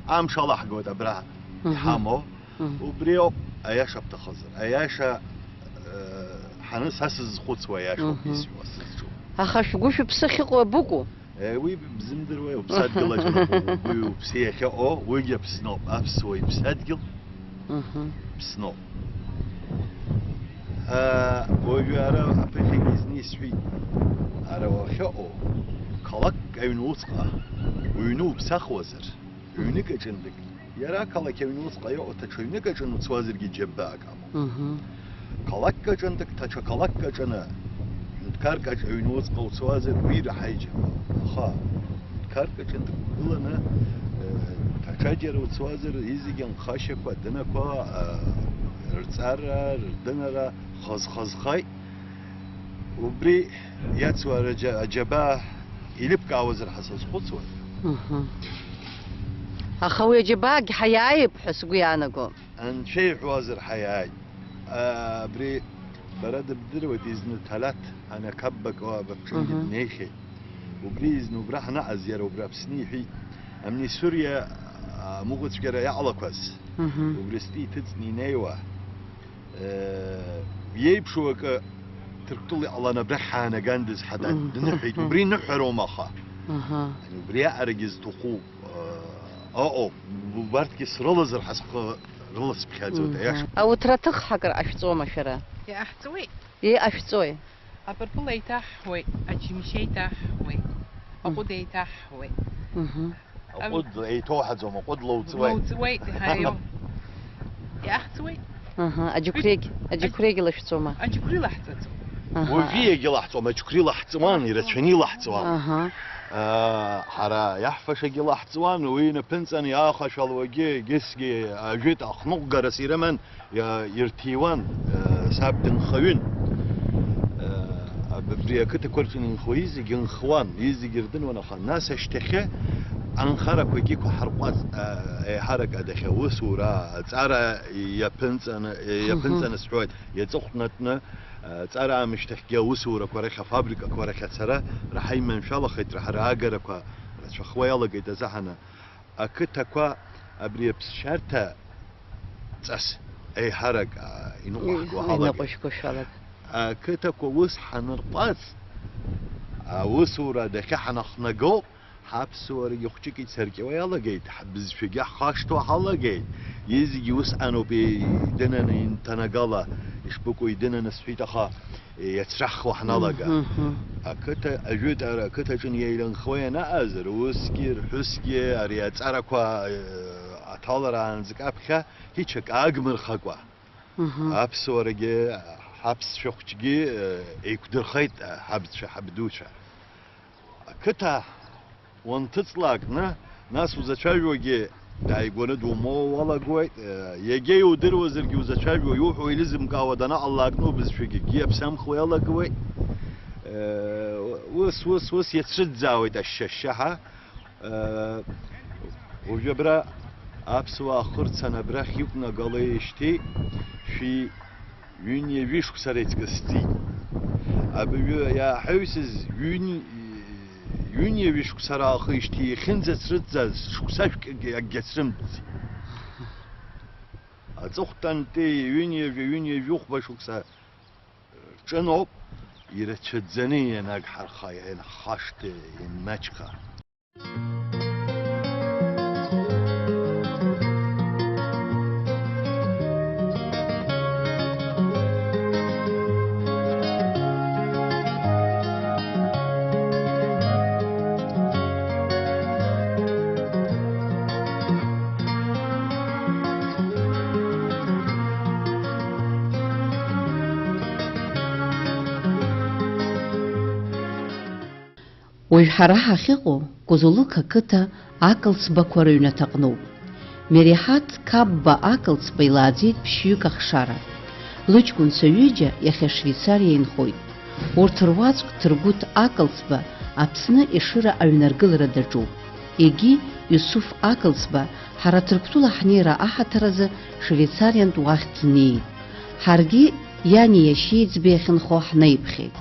амш алаҳгоит абра Мгм. ҳамоу. Мгм. Убри ауп аиаша бҭахызар. Аиаша, э, ҳаны са сызхәыцуа аиашоуп Мгм. исҳәо, сызҿу. Аха шәгәы шәыԥсы ахьыҟоу абыкәу? Е, уи бзымдыруеи, уԥсадгьыл аҿы угәи уԥси иахьыҟоу, уигьы Аԥсноуп, аԥсуа иԥсадгьыл Мгм. Аԥсноуп. А, уажәы ара аԥыхьагьы зны исҳәеит, ара уахьыҟоу, қалақьк аҩны усҟа, уҩны уԥсахуазар, ҩнык аҿындак, иара ақалақь аҩны усҟа иҟоу даҽа ҩнык аҿы уцуазаргьы џьабаак амоуп. Мгм. Қалақьк аҿындак, даҽа қалақьк аҿы, ҳәынҭқарк аҿы аҩны усҟа уцуазар, уи ираҳа иџьабаауп. Аха ҳәынҭқарк аҿы дықәгыланы, э, даҽаџьара уцуазар, изегьы анхашьақәа, адынақәа, э, рҵара, рдынара хаз-хазхаит. Убри иацу араџьа-, аџьабаа илыбкаауазар ҳәа сазхәыцуан. Мгм. Аха уи аџьабаагьы ҳаиааип ҳәа сгәы иаанаго. Анцәа иҳәозар ҳаиааит. А, абри бара дыбдыруеит, изны Ҭалаҭ анақаббак уа баԥҽынгьы Мгм. днеихьеит. Убри изны убра ҳанаҟаз, иара убра Аԥсны иҳәеит. Амни Суриа, а, амыҟәцәгьара иаҟалақәаз. Мгм. Убри зтәы иҭыҵны инеиуа. Э, иеиԥшу акы Ҭырқәтәыла иҟалан абрахь ҳаанагандаз ҳәа Мгм. дныҳәеит. Мгм. Убри ныҳәароума аха? Аҳа. Убри аҟарагьы зҭаху, э, ыҟоуп. Убарҭгьы срылазар ҳәа схы рыласԥхьаӡоит, Мгм. аиаша. Ауҭраҭых ҳакыр ҟашәҵома шәара? Иҟаҳҵоит. Иҟашәҵои? Апырпыл еиҭаҳҳуеит, аџьымшь еиҭаҳҳуеит, Мгм. аҟәыд еиҭаҳҳуеит. Мгм. Аҟәыд еиҭоуҳаӡом, аҟәыд лоуҵуеит. Лоуҵуеит, иҳаиоу. Иаҳҵуеит. Аҳа, аџьықәреигь, аџь-, аџьықәреигь лашәҵома? Аџьықәреи лаҳҵаӡом. Аҳа. Уажәы иагьылаҳҵуам, аџьықәреи лаҳҵуан, ирацәаны илаҳҵуан. Аҳа. Аа, ҳара иаҳфашагьы лаҳҵуан, уи инаԥынҵаны иаахашәалуагьы, егьысгьы ажәытә ахныҟәгарас ирыман, иа-, ирҭиуан, э, саб дынхаҩын. Э, аб-, абри ақыҭақәа рҿы инхо изегьы нхуан, изегьы рдыруан, аха нас ашьҭахьы анхарақәагьы ықәаҳарҟәаҵ, э, еиҳарак адахьы аусура, аҵара иаԥынҵаны, э, Мгм. иаԥынҵаны сҳәоит, иаҵыхәтәнатәны, э, аҵара аамышьҭахьгьы аусурақәа рахь, афабрикақәа рахь ацара раҳа иманшәалахеит, раҳа раагарақәа рацәахуа иалагеит азаҳаны. Ақыҭақәа абри аԥсшьарҭа ҵас еиҳарак, аа, иныҟәаҳго Иҳ-, ҳалагеит. Иныҟәышәго шәалаг. Ақыҭақәа ус ҳанырҟәаҵ, аусура адәахьы ҳанахнаго, ҳаԥсуарагьы хәҷык ицаркьуа иалагеит, ҳбызшәагьы ҳхашҭуа ҳалагеит. Изегьы усҟаноуп, идынаны инҭанагала, ишбыкәу идынаны сҳәеит, аха иацрахуа ҳналага. Мгм, мгм. Ақыҭа, ажәытәара ақыҭаҿы иеиланхо ианаҟаз, русгьы, рҳәысгьы, ари аҵарақәа, э, аҭалараанӡа аԥхьа ҳичак аагмырхакәа, Мгм. аԥсуарагьы, ҳаԥсшәа хәҷгьы, э, еиқәдырхеит, э, ҳабцәа, ҳабдуцәа. Ақыҭа уанҭыҵлакны, нас узацәажәогьы дааигәаны думоуа уалагоит, э, иагьа иудыруазаргьы узацәажәо, иуҳәо еилызымкаауа данаҟалалакны убызшәагьы акгьы иаԥсамхуа иалагауеит. Э, ус, ус, ус иацрыӡӡаауеит ашьшьашьшьаҳа. Э, уажәы абра аԥсуаа хырцан абрахь иқәнагалеижьҭеи шәи Ҩынҩажәи шықәса реиҵкы сҵит. Абыржәы иааҳаҩсыз ҩын-, ҩынҩажәи шықәса раахижьҭеи иахьынӡацрыҵӡаз шықәсашәкгьы акгьы ацрымҵӡеит. Аҵыхәтәантәи ҩынҩажәи ҩынҩажәи хәба шықәса рҿыноуп, ирацәаӡаны ианагҳарха, ианҳхашҭы, ианмаҷха. Уажә ҳара ҳахьыҟоу Кәазулуқ ақыҭа Ақалцбақәа рыҩнаҭаҟноуп. Мереҳаҭ Қапба Ақалцба илааӡеит ԥшьҩык ахшара. Лыҷкәынцәа ҩыџьа иахьа Швеицариа инхоит. Урҭ руаӡәк Ҭыргәыҭ Ақалцба Аԥсны Ешыра аҩнаргылара даҿуп. Егьи Иусуф Ақалцба ҳара Ҭырқәтәыла ҳнеира аҳаҭыр азы Швеицариантә уахь днеит. Ҳаргьы иани иашьеи ӡбеи ахьынхо ҳнаиԥхьеит.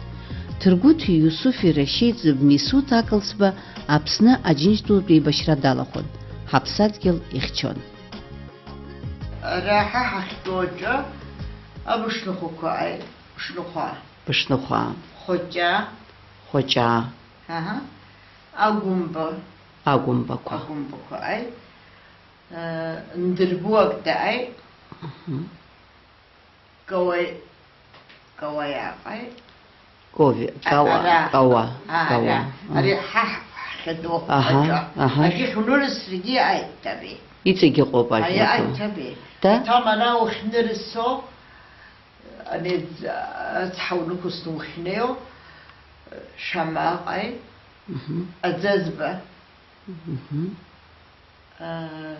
Ҭыргәыҭи Иусуфи рашьеиҵб Мисуҭ Акылсба Аԥсны Аџьынџьтәылатә еибашьра далахәын, ҳаԥсадгьыл ихьчон. Ара ҳа ҳахьтәоу аҿы абышныхәақәа ааит, бышныхәа. Бышныхәа. Хоҷа. Хоҷа. Аҳа. Агәымба. Агәымбақәа. Агәымбақәа ааит. Э, Ндырбуак дааит. Мгм. Кауаи-, Кауаиаҟаи. Кови-, А-, Кауа, ара. Кауа, А, Кауа. Ара. Мгм. Ари ҳа ҳхьатәоу Аҳа, аҿа. Аҳа. Ажәихь унырсрагьы аиҭабе. Иҵегь ыҟоуп Аиа, ажәлақәа. Аиҭабе. Да? Аҭамара ухьнырсо, ани ацҳа унықәсны ухьнеио, Шамаҟаи, Мгм. Аӡазба. Мгм. А,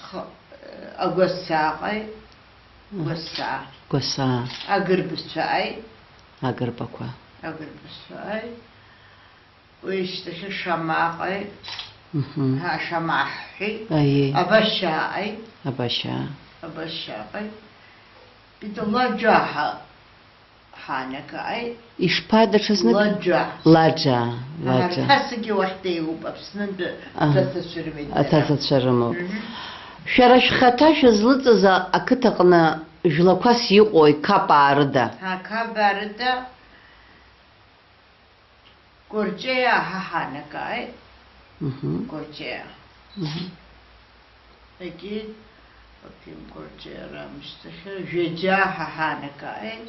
х-, Агәасааҟаи, Мгм. Гәасаа. Гәасаа. Агырбацәааи. Агырбақәа. Агырбацәааи. Уи ишьҭахьы Шамаҟаи. Мгм. Ҳа, Шамаҳҳәи. Аиеи. Абашьааҟаи. Абашьаа. Абашьааҟаи. Ида Лаџьаҳа. Ҳаанагааит. Ишԥа даҽазнык? Лаџьа. Лаџьа, Ага, лаџьа. Ҭацагьы уахь деиуп, Аԥснынтәи Аҳ, аҭацацәа рымеи дара. Аҭацацәа рымоуп. Мгм. Шәара шәхаҭа шәызлыҵыз а-, ақыҭаҟны жәлақәас иҟоу қапаа рыда? Ҳа, қапаа рыда Горҷеиаа ҳа ҳаанагааит. Мгм. Горҷеиаа. Мгм. Егьи, Горҷеиаа раамышьҭахьы, Жәеџьаа ҳа ҳаанагааит.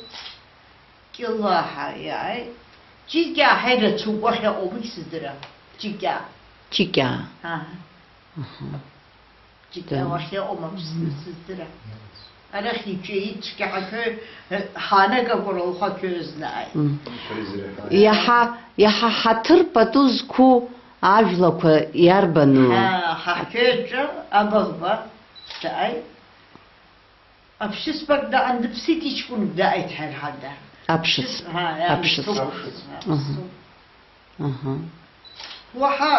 Кьылаа ҳа иааит. Ҷикьаа ҳа ирацәоуп, уахь иҟоуп, уи сыздырам. Ҷикьаа. Ҷикьаа. Аҳа. Мгм. Ҷикьа Да. уахь иҟоума Аԥсны сыздырам. Арахь иҿы ицәгьа ҳаҭыр, ҳаанагақәа рылхаҭыр знааит. Мм. Иаҳа, иаҳа ҳаҭыр пату зқәу ажәлақәа иарбану? Ҳа, ҳа ҳҭыҩ аҿы абаӷба дааит. Аԥшьыцбак даан дыԥсит, иҷкәынк дааит ҳәа рҳәада. Аԥшьыц. Ҳа, иа, Аԥшьыц. Аԥшьыц, Аҳа. Аԥшьыц. Аҳа. Уаҳа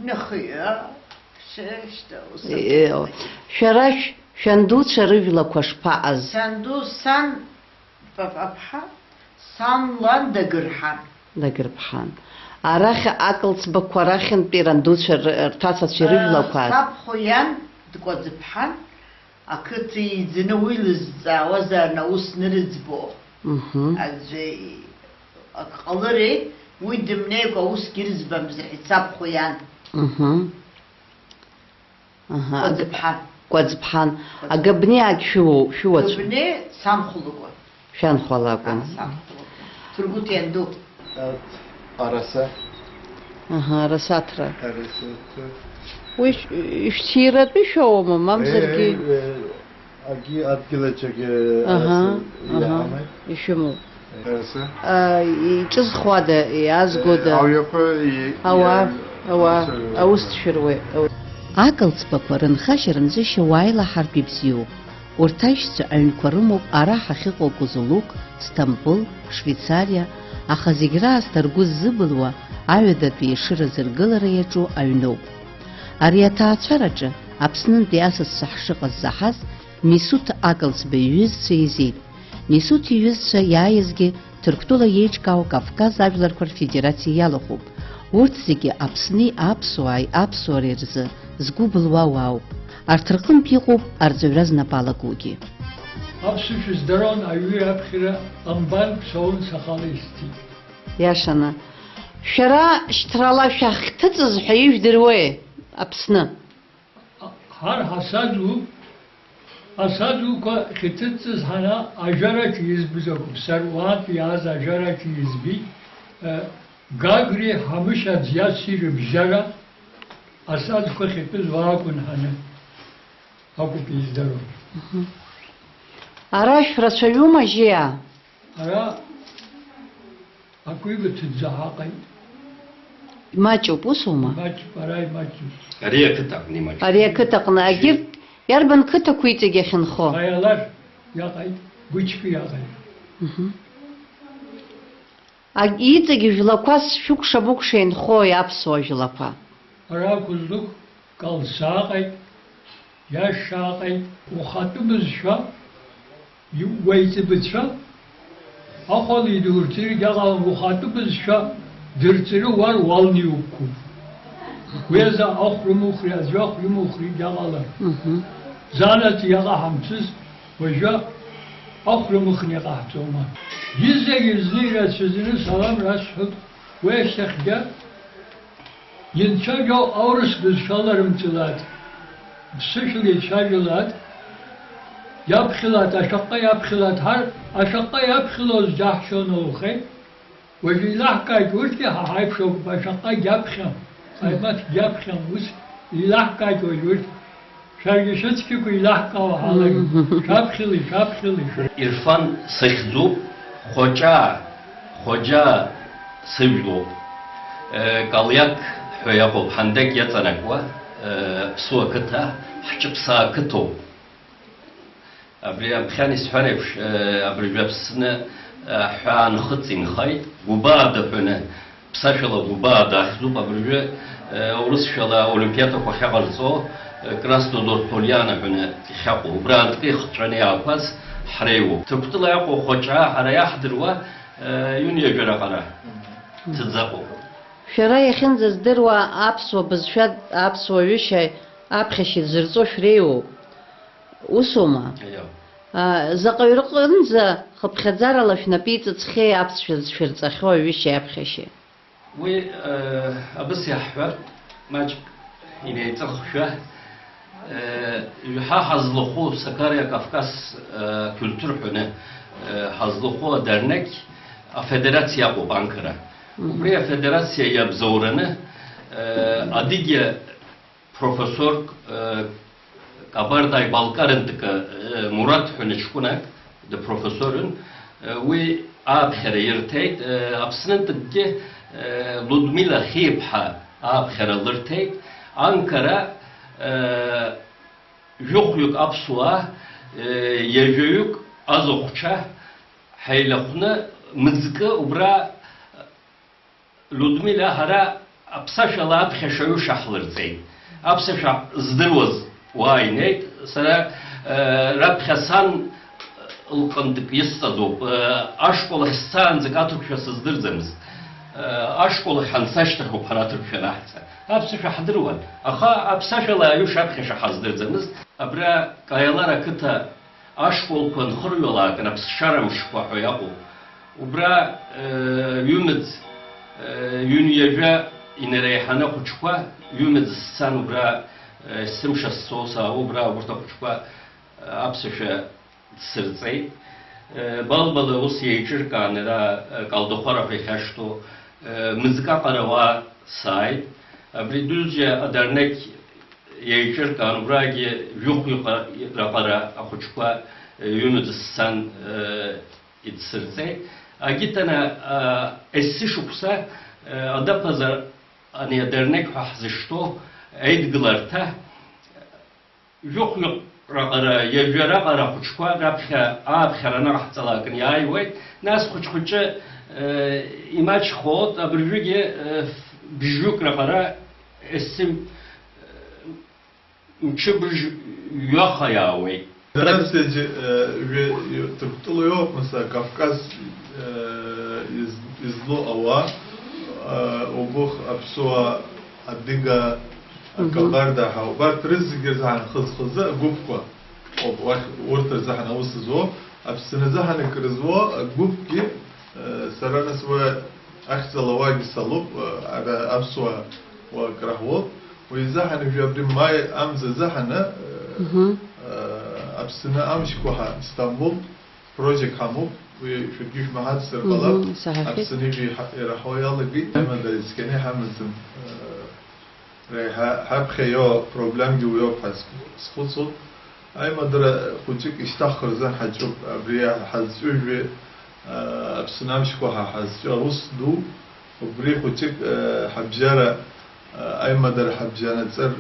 Нахыҩа, шьҭа ус Е, акәын. Шәара шә-, шәандуцәа рыжәлақәа шԥаҟаз? Санду, сан, папаԥҳа, сан лан дагырҳан. Дагырԥҳан. Арахь акылӡбақәа рахьынтәи рандуцәа р-, рҭацацәа Э, ирыжәлақәа. Сабхәа иан дкәаӡыԥҳан, Ақыҭа иӡаны уи лызҵаауазаарын аус нырыӡбо. Мгм. Аӡәы и-, акы ҟалыры, уи дымнеикәа аусгьы рыӡбамзар ҳәа исабхәа иан. Мгм. Аҳа, аг-, Кәаӡыԥҳан. Кәаӡыԥҳан. Кәаӡыԥҳан. Агабни ак шәыуоу, шәуацәоу? Габни самхәылакәа. Шәанхәа лакәын. Ас акәын. Ҭыргәыҭ ианду. Араса. Аҳа, арасаҭра. Арасаҭра. Уи ш-, шәҭиратәы шәоуама, мамзаргьы? Е, е, е, агьи адгьылаҿ агьи Аҳа, араса аҳа, иаҳамеи? Ишәымоуп. Араса. А, иҿызхуада, иаазгода? Е, ауаҩақәа и-, Ауаа, иа-, ауаа, аус, аус ҭшәыруеит. Акылӡбақәа рынхашьа-рынҵышьа уааилаҳартә ибзиоуп. Урҭ аишьцәа аҩнқәа рымоуп ара ҳахьыҟоу Кузулук, Сҭампыл, Швеицариа, аха зегь раасҭа ргәы ззыбылуа аҩадатәи Ешыра зыргылара иаҿу аҩноуп. Ари аҭаацәараҿы Аԥснынтәи асасцәа ҳшыҟаз заҳаз Мисуҭ Акылӡба иҩызцәа еизеит. Мисуҭ иҩызцәа иааиазгьы Ҭырқәтәыла иеиҿкаау Кавказ ажәларқәа рфедерациа иалахәуп. Урҭ зегьы Аԥсни аԥсуааи аԥсуареи рзы згәы былуа уаауп. Арҭ рҟынтә иҟоуп арҵаҩра знапы алакугьы. Аԥсуа шәыздарон аҩы аԥхьара амбан ԥсаун сахала исҭеит. Иашаны. Шәара шьҭрала шәахьҭыҵыз ҳәа ижәдыруеи, Аԥсны? Ҳар ҳасаӡуп, асаӡуқәа хьҭыҵыз ҳана ажәараҿ избоз акәым, сара уаантә иааз ажәараҿ избеит, э, Гагреи Ҳамышь Аӡиаси рыбжьара асаӡқәа хьатәыз уаакәын ҳаны акәуп издароу. Мгм. Ара шәрацәаҩума, Жьиа? Ара акәиба ҭыӡӡа ҳаҟаит. Имаҷуп, усоума? Имаҷуп, ара имаҷуп. Ари ақыҭаҟны имаҷуп. Ари ақыҭаҟны, агьырҭ иарбан қыҭақәа иҵегь иахьынхо? Аиалар иаҟаит, Гәычкы иаҟаит. Мгм. Аг-, иҵегь жәлақәас шәыкәша-мыкәша инхои аԥсуа жәлақәа? Ара Кәызлык Калсааҟаит, иашшааҟаит, ухатәы бызшәа, Уаҩҵәы бызшәа ахәала идурҵәиргьы ҟалам, ухатәы бызшәа дырҵәируа уар уалны иуқәуп. Уи азы ахә рымухри, аӡәы ахә имухригьы ҟалам. Мгм. Занаҵ иаҟаҳамҵаз уажәы ахә рымыхны иҟаҳҵома? Изегьы зны ирацәаӡаны салам расҳәоит, уи ашьҭахьгьы Инцәажәо аурыс бызшәала рымҵәылат, ԥсышәала ицәажәалат, иаԥхьалат, ашәаҟа иаԥхьалат, ҳар ашәаҟа иаԥхьалоз џьаҳшьон, аухеи. Уажәы илаҳкааит, урҭгьы ҳа ҳаиԥш ауп, ашәаҟагь иаԥхьам, ҟаимаҭгьы иаԥхьам, ус илаҳкааит уажә урҭ. Шәаргьы шәыцқьақәа илаҳкаауа ҳалагеит. Мм. Шәаԥхьалеи, шәаԥхьалеи, шәа- Ирфан сыхьӡуп, Хоҷаа, Хоџьаа сыжәлоуп. Е, Калиак ҳәа иҟоуп, Ҳандеқь иаҵанакуа, е, Ԥсуа қыҭа, ҳҿыԥсаа қыҭоуп. Абри аԥхьан исҳәар еиԥш, е, абыржәы Аԥсны, е, аҳәаа нхыҵ инхеит, Гәыбаа даҳәаны, ԥсашәала Гәыбаа дахьӡуп, абыржәы, э, урысшәала аолимпиадақәа ахьаҟарҵо, э, Краснодор Польана ҳәа ихьаҟоу, убраантәи ихҵәаны иаақәаз ҳреиуоуп. Ҭырқәтәыла иҟоу Хоҷаа ҳара иаҳдыруа, э, ҩынҩажәа раҟара ҭыӡаҟоуп. Шәара иахьынӡаздыруа аԥсуа бызшәа, аԥсуа ҩышьа аԥхьашьа зырҵо шәреиуоуп. Усоума? Аио. А, заҟаҩ рҟынӡа хыԥхьаӡарала шәнапы иҵыҵхьеи аԥсшәа зшәырҵахьоу аҩышьеи аԥхьашьеи? Уи, э, абас иаҳҳәар, маҷк инеиҵыхшәа, э, ҩҳа ҳазлахәу Сакариа Кавказ, э, культур ҳәаны, э, ҳазлахәу адернеқь афедерациа иаҟоуп Анкара. Мгм. Убри афедерациа иабзоураны, э, Адыгьа профессорк, э, Кабардай-Балкарантәи, э, Мураҭ ҳәа ҷкәынак дыпрофессорын, э, уи ааԥхьара ирҭеит, э, Аԥснынтәгьы, э, Лудмила Хиԥҳа ааԥхьара лырҭеит, Анкара, э, жәохәҩык аԥсуаа, э, ҩажәаҩык азахәцәа ҳаилахәны мызкы убра Людмила ҳара аԥсашәала аԥхьашәаҩы шаҳлырҵеит. Аԥсашәа здыруаз уаа инеит, сара, э, раԥхьа сан лҟынтә исҵаӡоуп. Э, ашкол ахь сцаанӡагь аҭырқәшәа сыздырӡамызт. Э, ашкол ахь ҳанца ашьҭахь ауп ҳара аҭырқәшәа анаҳҵа. Аԥсашәа ҳдыруан, аха аԥсашәала аҩы шаԥхьаша ҳаздырӡамызт. Абра Каиалар ақыҭа ашколқәа нхырҩалаакын, аԥсшьара мшқәа ҳәа иаҟоуп. Убра, э, ҩымз, э, ҩынҩажәа инареиҳаны ахәыҷқәа, ҩымз сцан убра, э, есымша сцо саауа, убра урҭ ахәыҷқәа, э, аԥсашәа дсырҵеит. Э, Балбала ус еиҿыркаан, ара, э, Калдахәара ҳәа ихьашҭоу, э, мызкы аҟара уа сааит. Абри Дузџьа адернеқь еиҿыркаан, убрагьы жәохәҩык раҟара ахәыҷқәа, э, ҩымз сцан, э, идсырҵеит. Агитана, э, есышықәса, э, адаԥазар ани адернеқь ҳәа ҳзышьҭоу аидгыларҭа, Жәохәҩык раҟара, ҩажәа раҟара ахәыҷқәа раԥхьа ааԥхьара анаҟаҳҵалак иааиуеит, нас хәыҷ-хәыҷы, э, имаҷхоит, абыржәгьы, э, бжьҩык раҟара есым, э, мчыбжь ҩаха иаауеит. Дара зегьы, э, ҩы-, ҩы-, Ҭырқәтәыла иоуп, нас, Кавказ, э, из-, излоу ауаа, э, убых аԥсуаа, адыга, Мгм. Акабарда ҳәа, убарҭ рызегьы рзаҳан хаз-хазы агәыԥқәа ауп, уахь, урҭ рзаҳан аус зуо, Аԥсны азаҳан акрызуо агәыԥгьы, э, сара нас уи ахьӡала уагьы салоуп, э, ара аԥсуаа уа акраҳуоуп. Уи изаҳан уажәы абри маи амза азаҳаны, э, Мгм. э, Аԥсны амшқәа ҳәа Стамбул Project ҳамоуп, уи шәаргьы шәмаҳацзар ҟалап. Мгм, исаҳахьеит. Аԥсны ижәи ҳа-, ираҳауа иалагеит, амадара ицқьаны иҳамаӡам. Реиҳа ҳаԥхьа иоуа проблемгьы уи ауп ҳәа схәыцуп. Аимадара хәыҷык ишьҭаххырзын ҳаҿуп, абри ҳазҿу жәи, Аԥсны амшқәа ҳа ҳазҿу аус ду, убри хәыҷык, ҳабжьара, аимадара ҳабжьанаҵыр,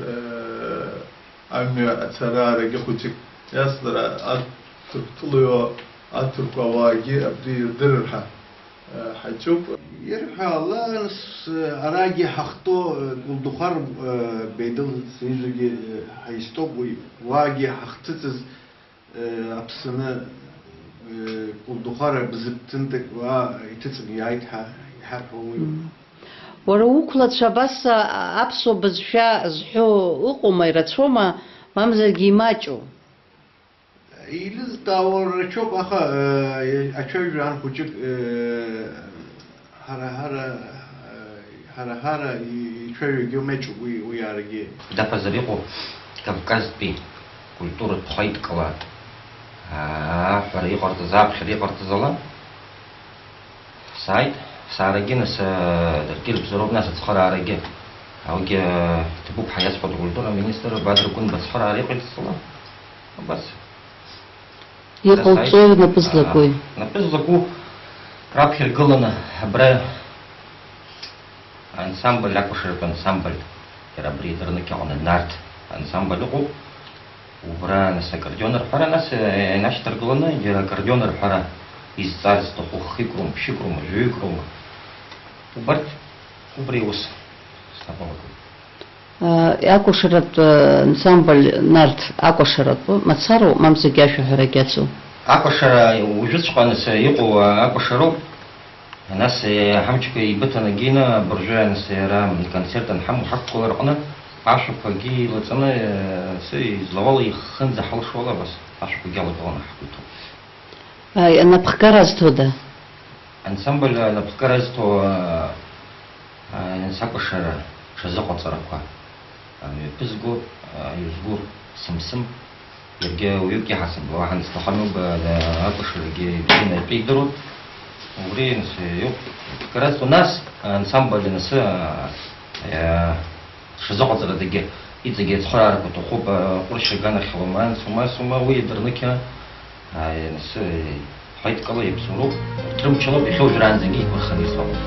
Амҩа ацараарагьы хәыҷык иацлара аҭырқәтәылаҩы аҭырқәа ауаагьы абри ирдырыр ҳәа, э, ҳаҿуп. Ирҳәала, нас, арагьы ҳахтәоу, э, Кәылдыхәар, э, Беидыл сизугьы, э, ҳаизтәоуп уи. Уаагьы ҳахҭыҵыз, э, Аԥсны Кәылдыхәара бзыԥҭынтәык уа иҭыҵны иааит ҳәа иҳарҳәон уи. Мм. Уара уқәлацәа абас, а, аԥсуа бызшәа зҳәо ыҟоума, ирацәоума, мамзаргьы имаҷу? Илызҵаауа рацәоуп, аха, э, ацәажәаран хәыҷык, э, ҳара, ҳара, э, ҳара, ҳара и-, ицәажәогьы маҷуп уи, уи иарагьы. Даԥазар иҟоу Кавказтәи культуратә хәаиткала, аа, ҳәара иҟарҵаз, аԥхьара иҟарҵаз ала, сааит, саарагьы, нас, э, даргьы ирыбзоуроуп, нас, ацхыраарагьы. Аугьы, э, ҭабуп ҳәа иасҳәоит акультура аминистр Бадра Гәынба ацхыраара иҟаиҵаз ала. Убас. Иҟауҵои, Дасаит, напы злакуи? Аа, напы злаку раԥхьа иргыланы абра ансамбль, акәашаратә ансамбль, иара абри Дырнык иҟны Нарҭ ансамбль ыҟоуп. Убра, нас, аккордеон рҳәара, нас, э, инашьҭаргыланы, џьара аккордеон рҳәара изҵаар зҭаху хҩык роума, ԥшьҩык роума, жәаҩык роума. Убарҭ, убри аус снапы алакуп. Акәашаратә ансамбль Нарҭ акәашаратәы мацароу, мамзаргьы ашәаҳәарагьы ацу? Акәашара уажәыҵәҟьа, нас, иҟоу акәашароуп. Нас, ҳамчқәа еибыҭаны акгьы ины, абыржәы, нас, иара концерт анҳамоу ҳақәгылара аҟны ашәақәагьы еилаҵаны, нас, излауала ихынӡаҳалшо ала абас ашәақәагьы алагыланы ҳақәиҭуп. Аи, анапхгара азҭода? Ансамбль анапхгара азҭо, а, а, сакәашара ҽазыҟаҵарақәа, а, мҩаԥызго, а, Иузгәыр Сымсым, иаргьы уаҩык иаҳасаб, уаҳа дсҭахым ауп, а, акәашарагьы ибзианы атәы идыруан. Убри, нас, иоуп, анапхгара азҭо. Нас, ансамбль, нас, а, а, Шазыҟаҵарадагьы, иҵегьы ацхыраарақәа ҭахуп, а, ҟәыршьа аганахьала, ума, ума, ума, уи Дырнык, а, ианасы, ҳаидкыла иаԥсуароуп, урҭ рымчалоуп, иахьа уажәраанӡагьы иқәырханы ицоит.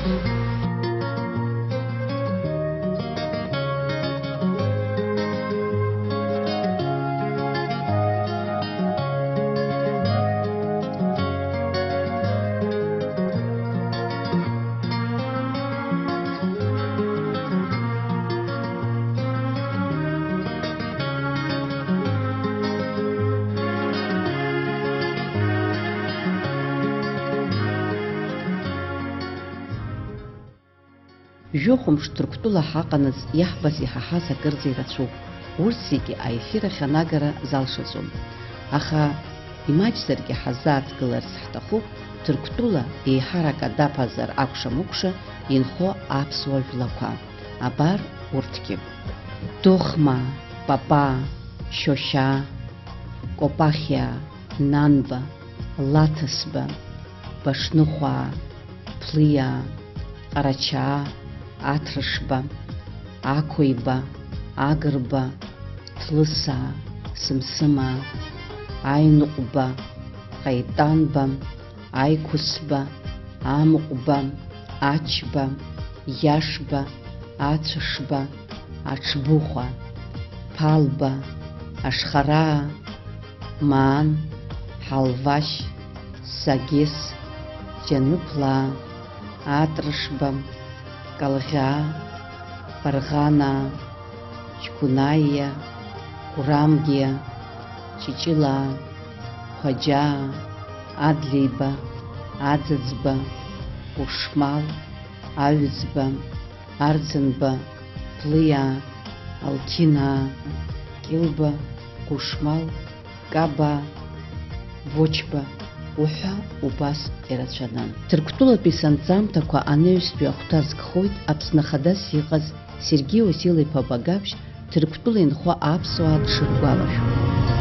Жәохәымш Ҭырқәтәыла ҳаҟанаҵ иаҳбаз иҳаҳаз акырӡа ирацәоуп. Урҭ зегьы аефир ахь анагара залшаӡом. Аха имаҷзаргьы ҳазааҭгыларц ҳҭахуп Ҭырқәтәыла еиҳарак адаԥазар акәша-мыкәша инхо аԥсуа жәлақәа. Абар урҭгьы: Дохма, Папа, Шьошьа, Копахиа, Нанба, Лаҭасба, Башныхәаа, Ԥлиаа, Ҟарачаа, Аҭрышба, Ақәеиба, Агрба, Ҭлысаа, Сымсымаа, Аиныҟәба, Ҟаитанба, Аиқәысба, Амҟәба, Ачба, Иашба, Ацәышба, Аҽбыхәа, Ԥалба, Ашхараа, Маан, Ҳалвашь, Сагес, Џьаныԥлаа, Атрышба, Калӷьаа, Барӷанаа, Ҷкәынаиа, Гәрамгиа, Ҷыҷылаа, Хәаџьаа, Адлеиба, Аӡаӡба, Уршмал, Аҩӡба, Арӡынба, Ԥлиаа, Алқьынаа, Кьылба, Қәышмал, Каба, Вочба уҳәа убас ирацәаны. Ҭырқәтәылатәи санҵамҭақәа анаҩстәи ахәҭа згхоит Аԥсны Ахадас иҟаз Сергеи Уасил-иԥа Багаԥшь Ҭырқәтәыла инхо аԥсуаа дшыргәалашәо.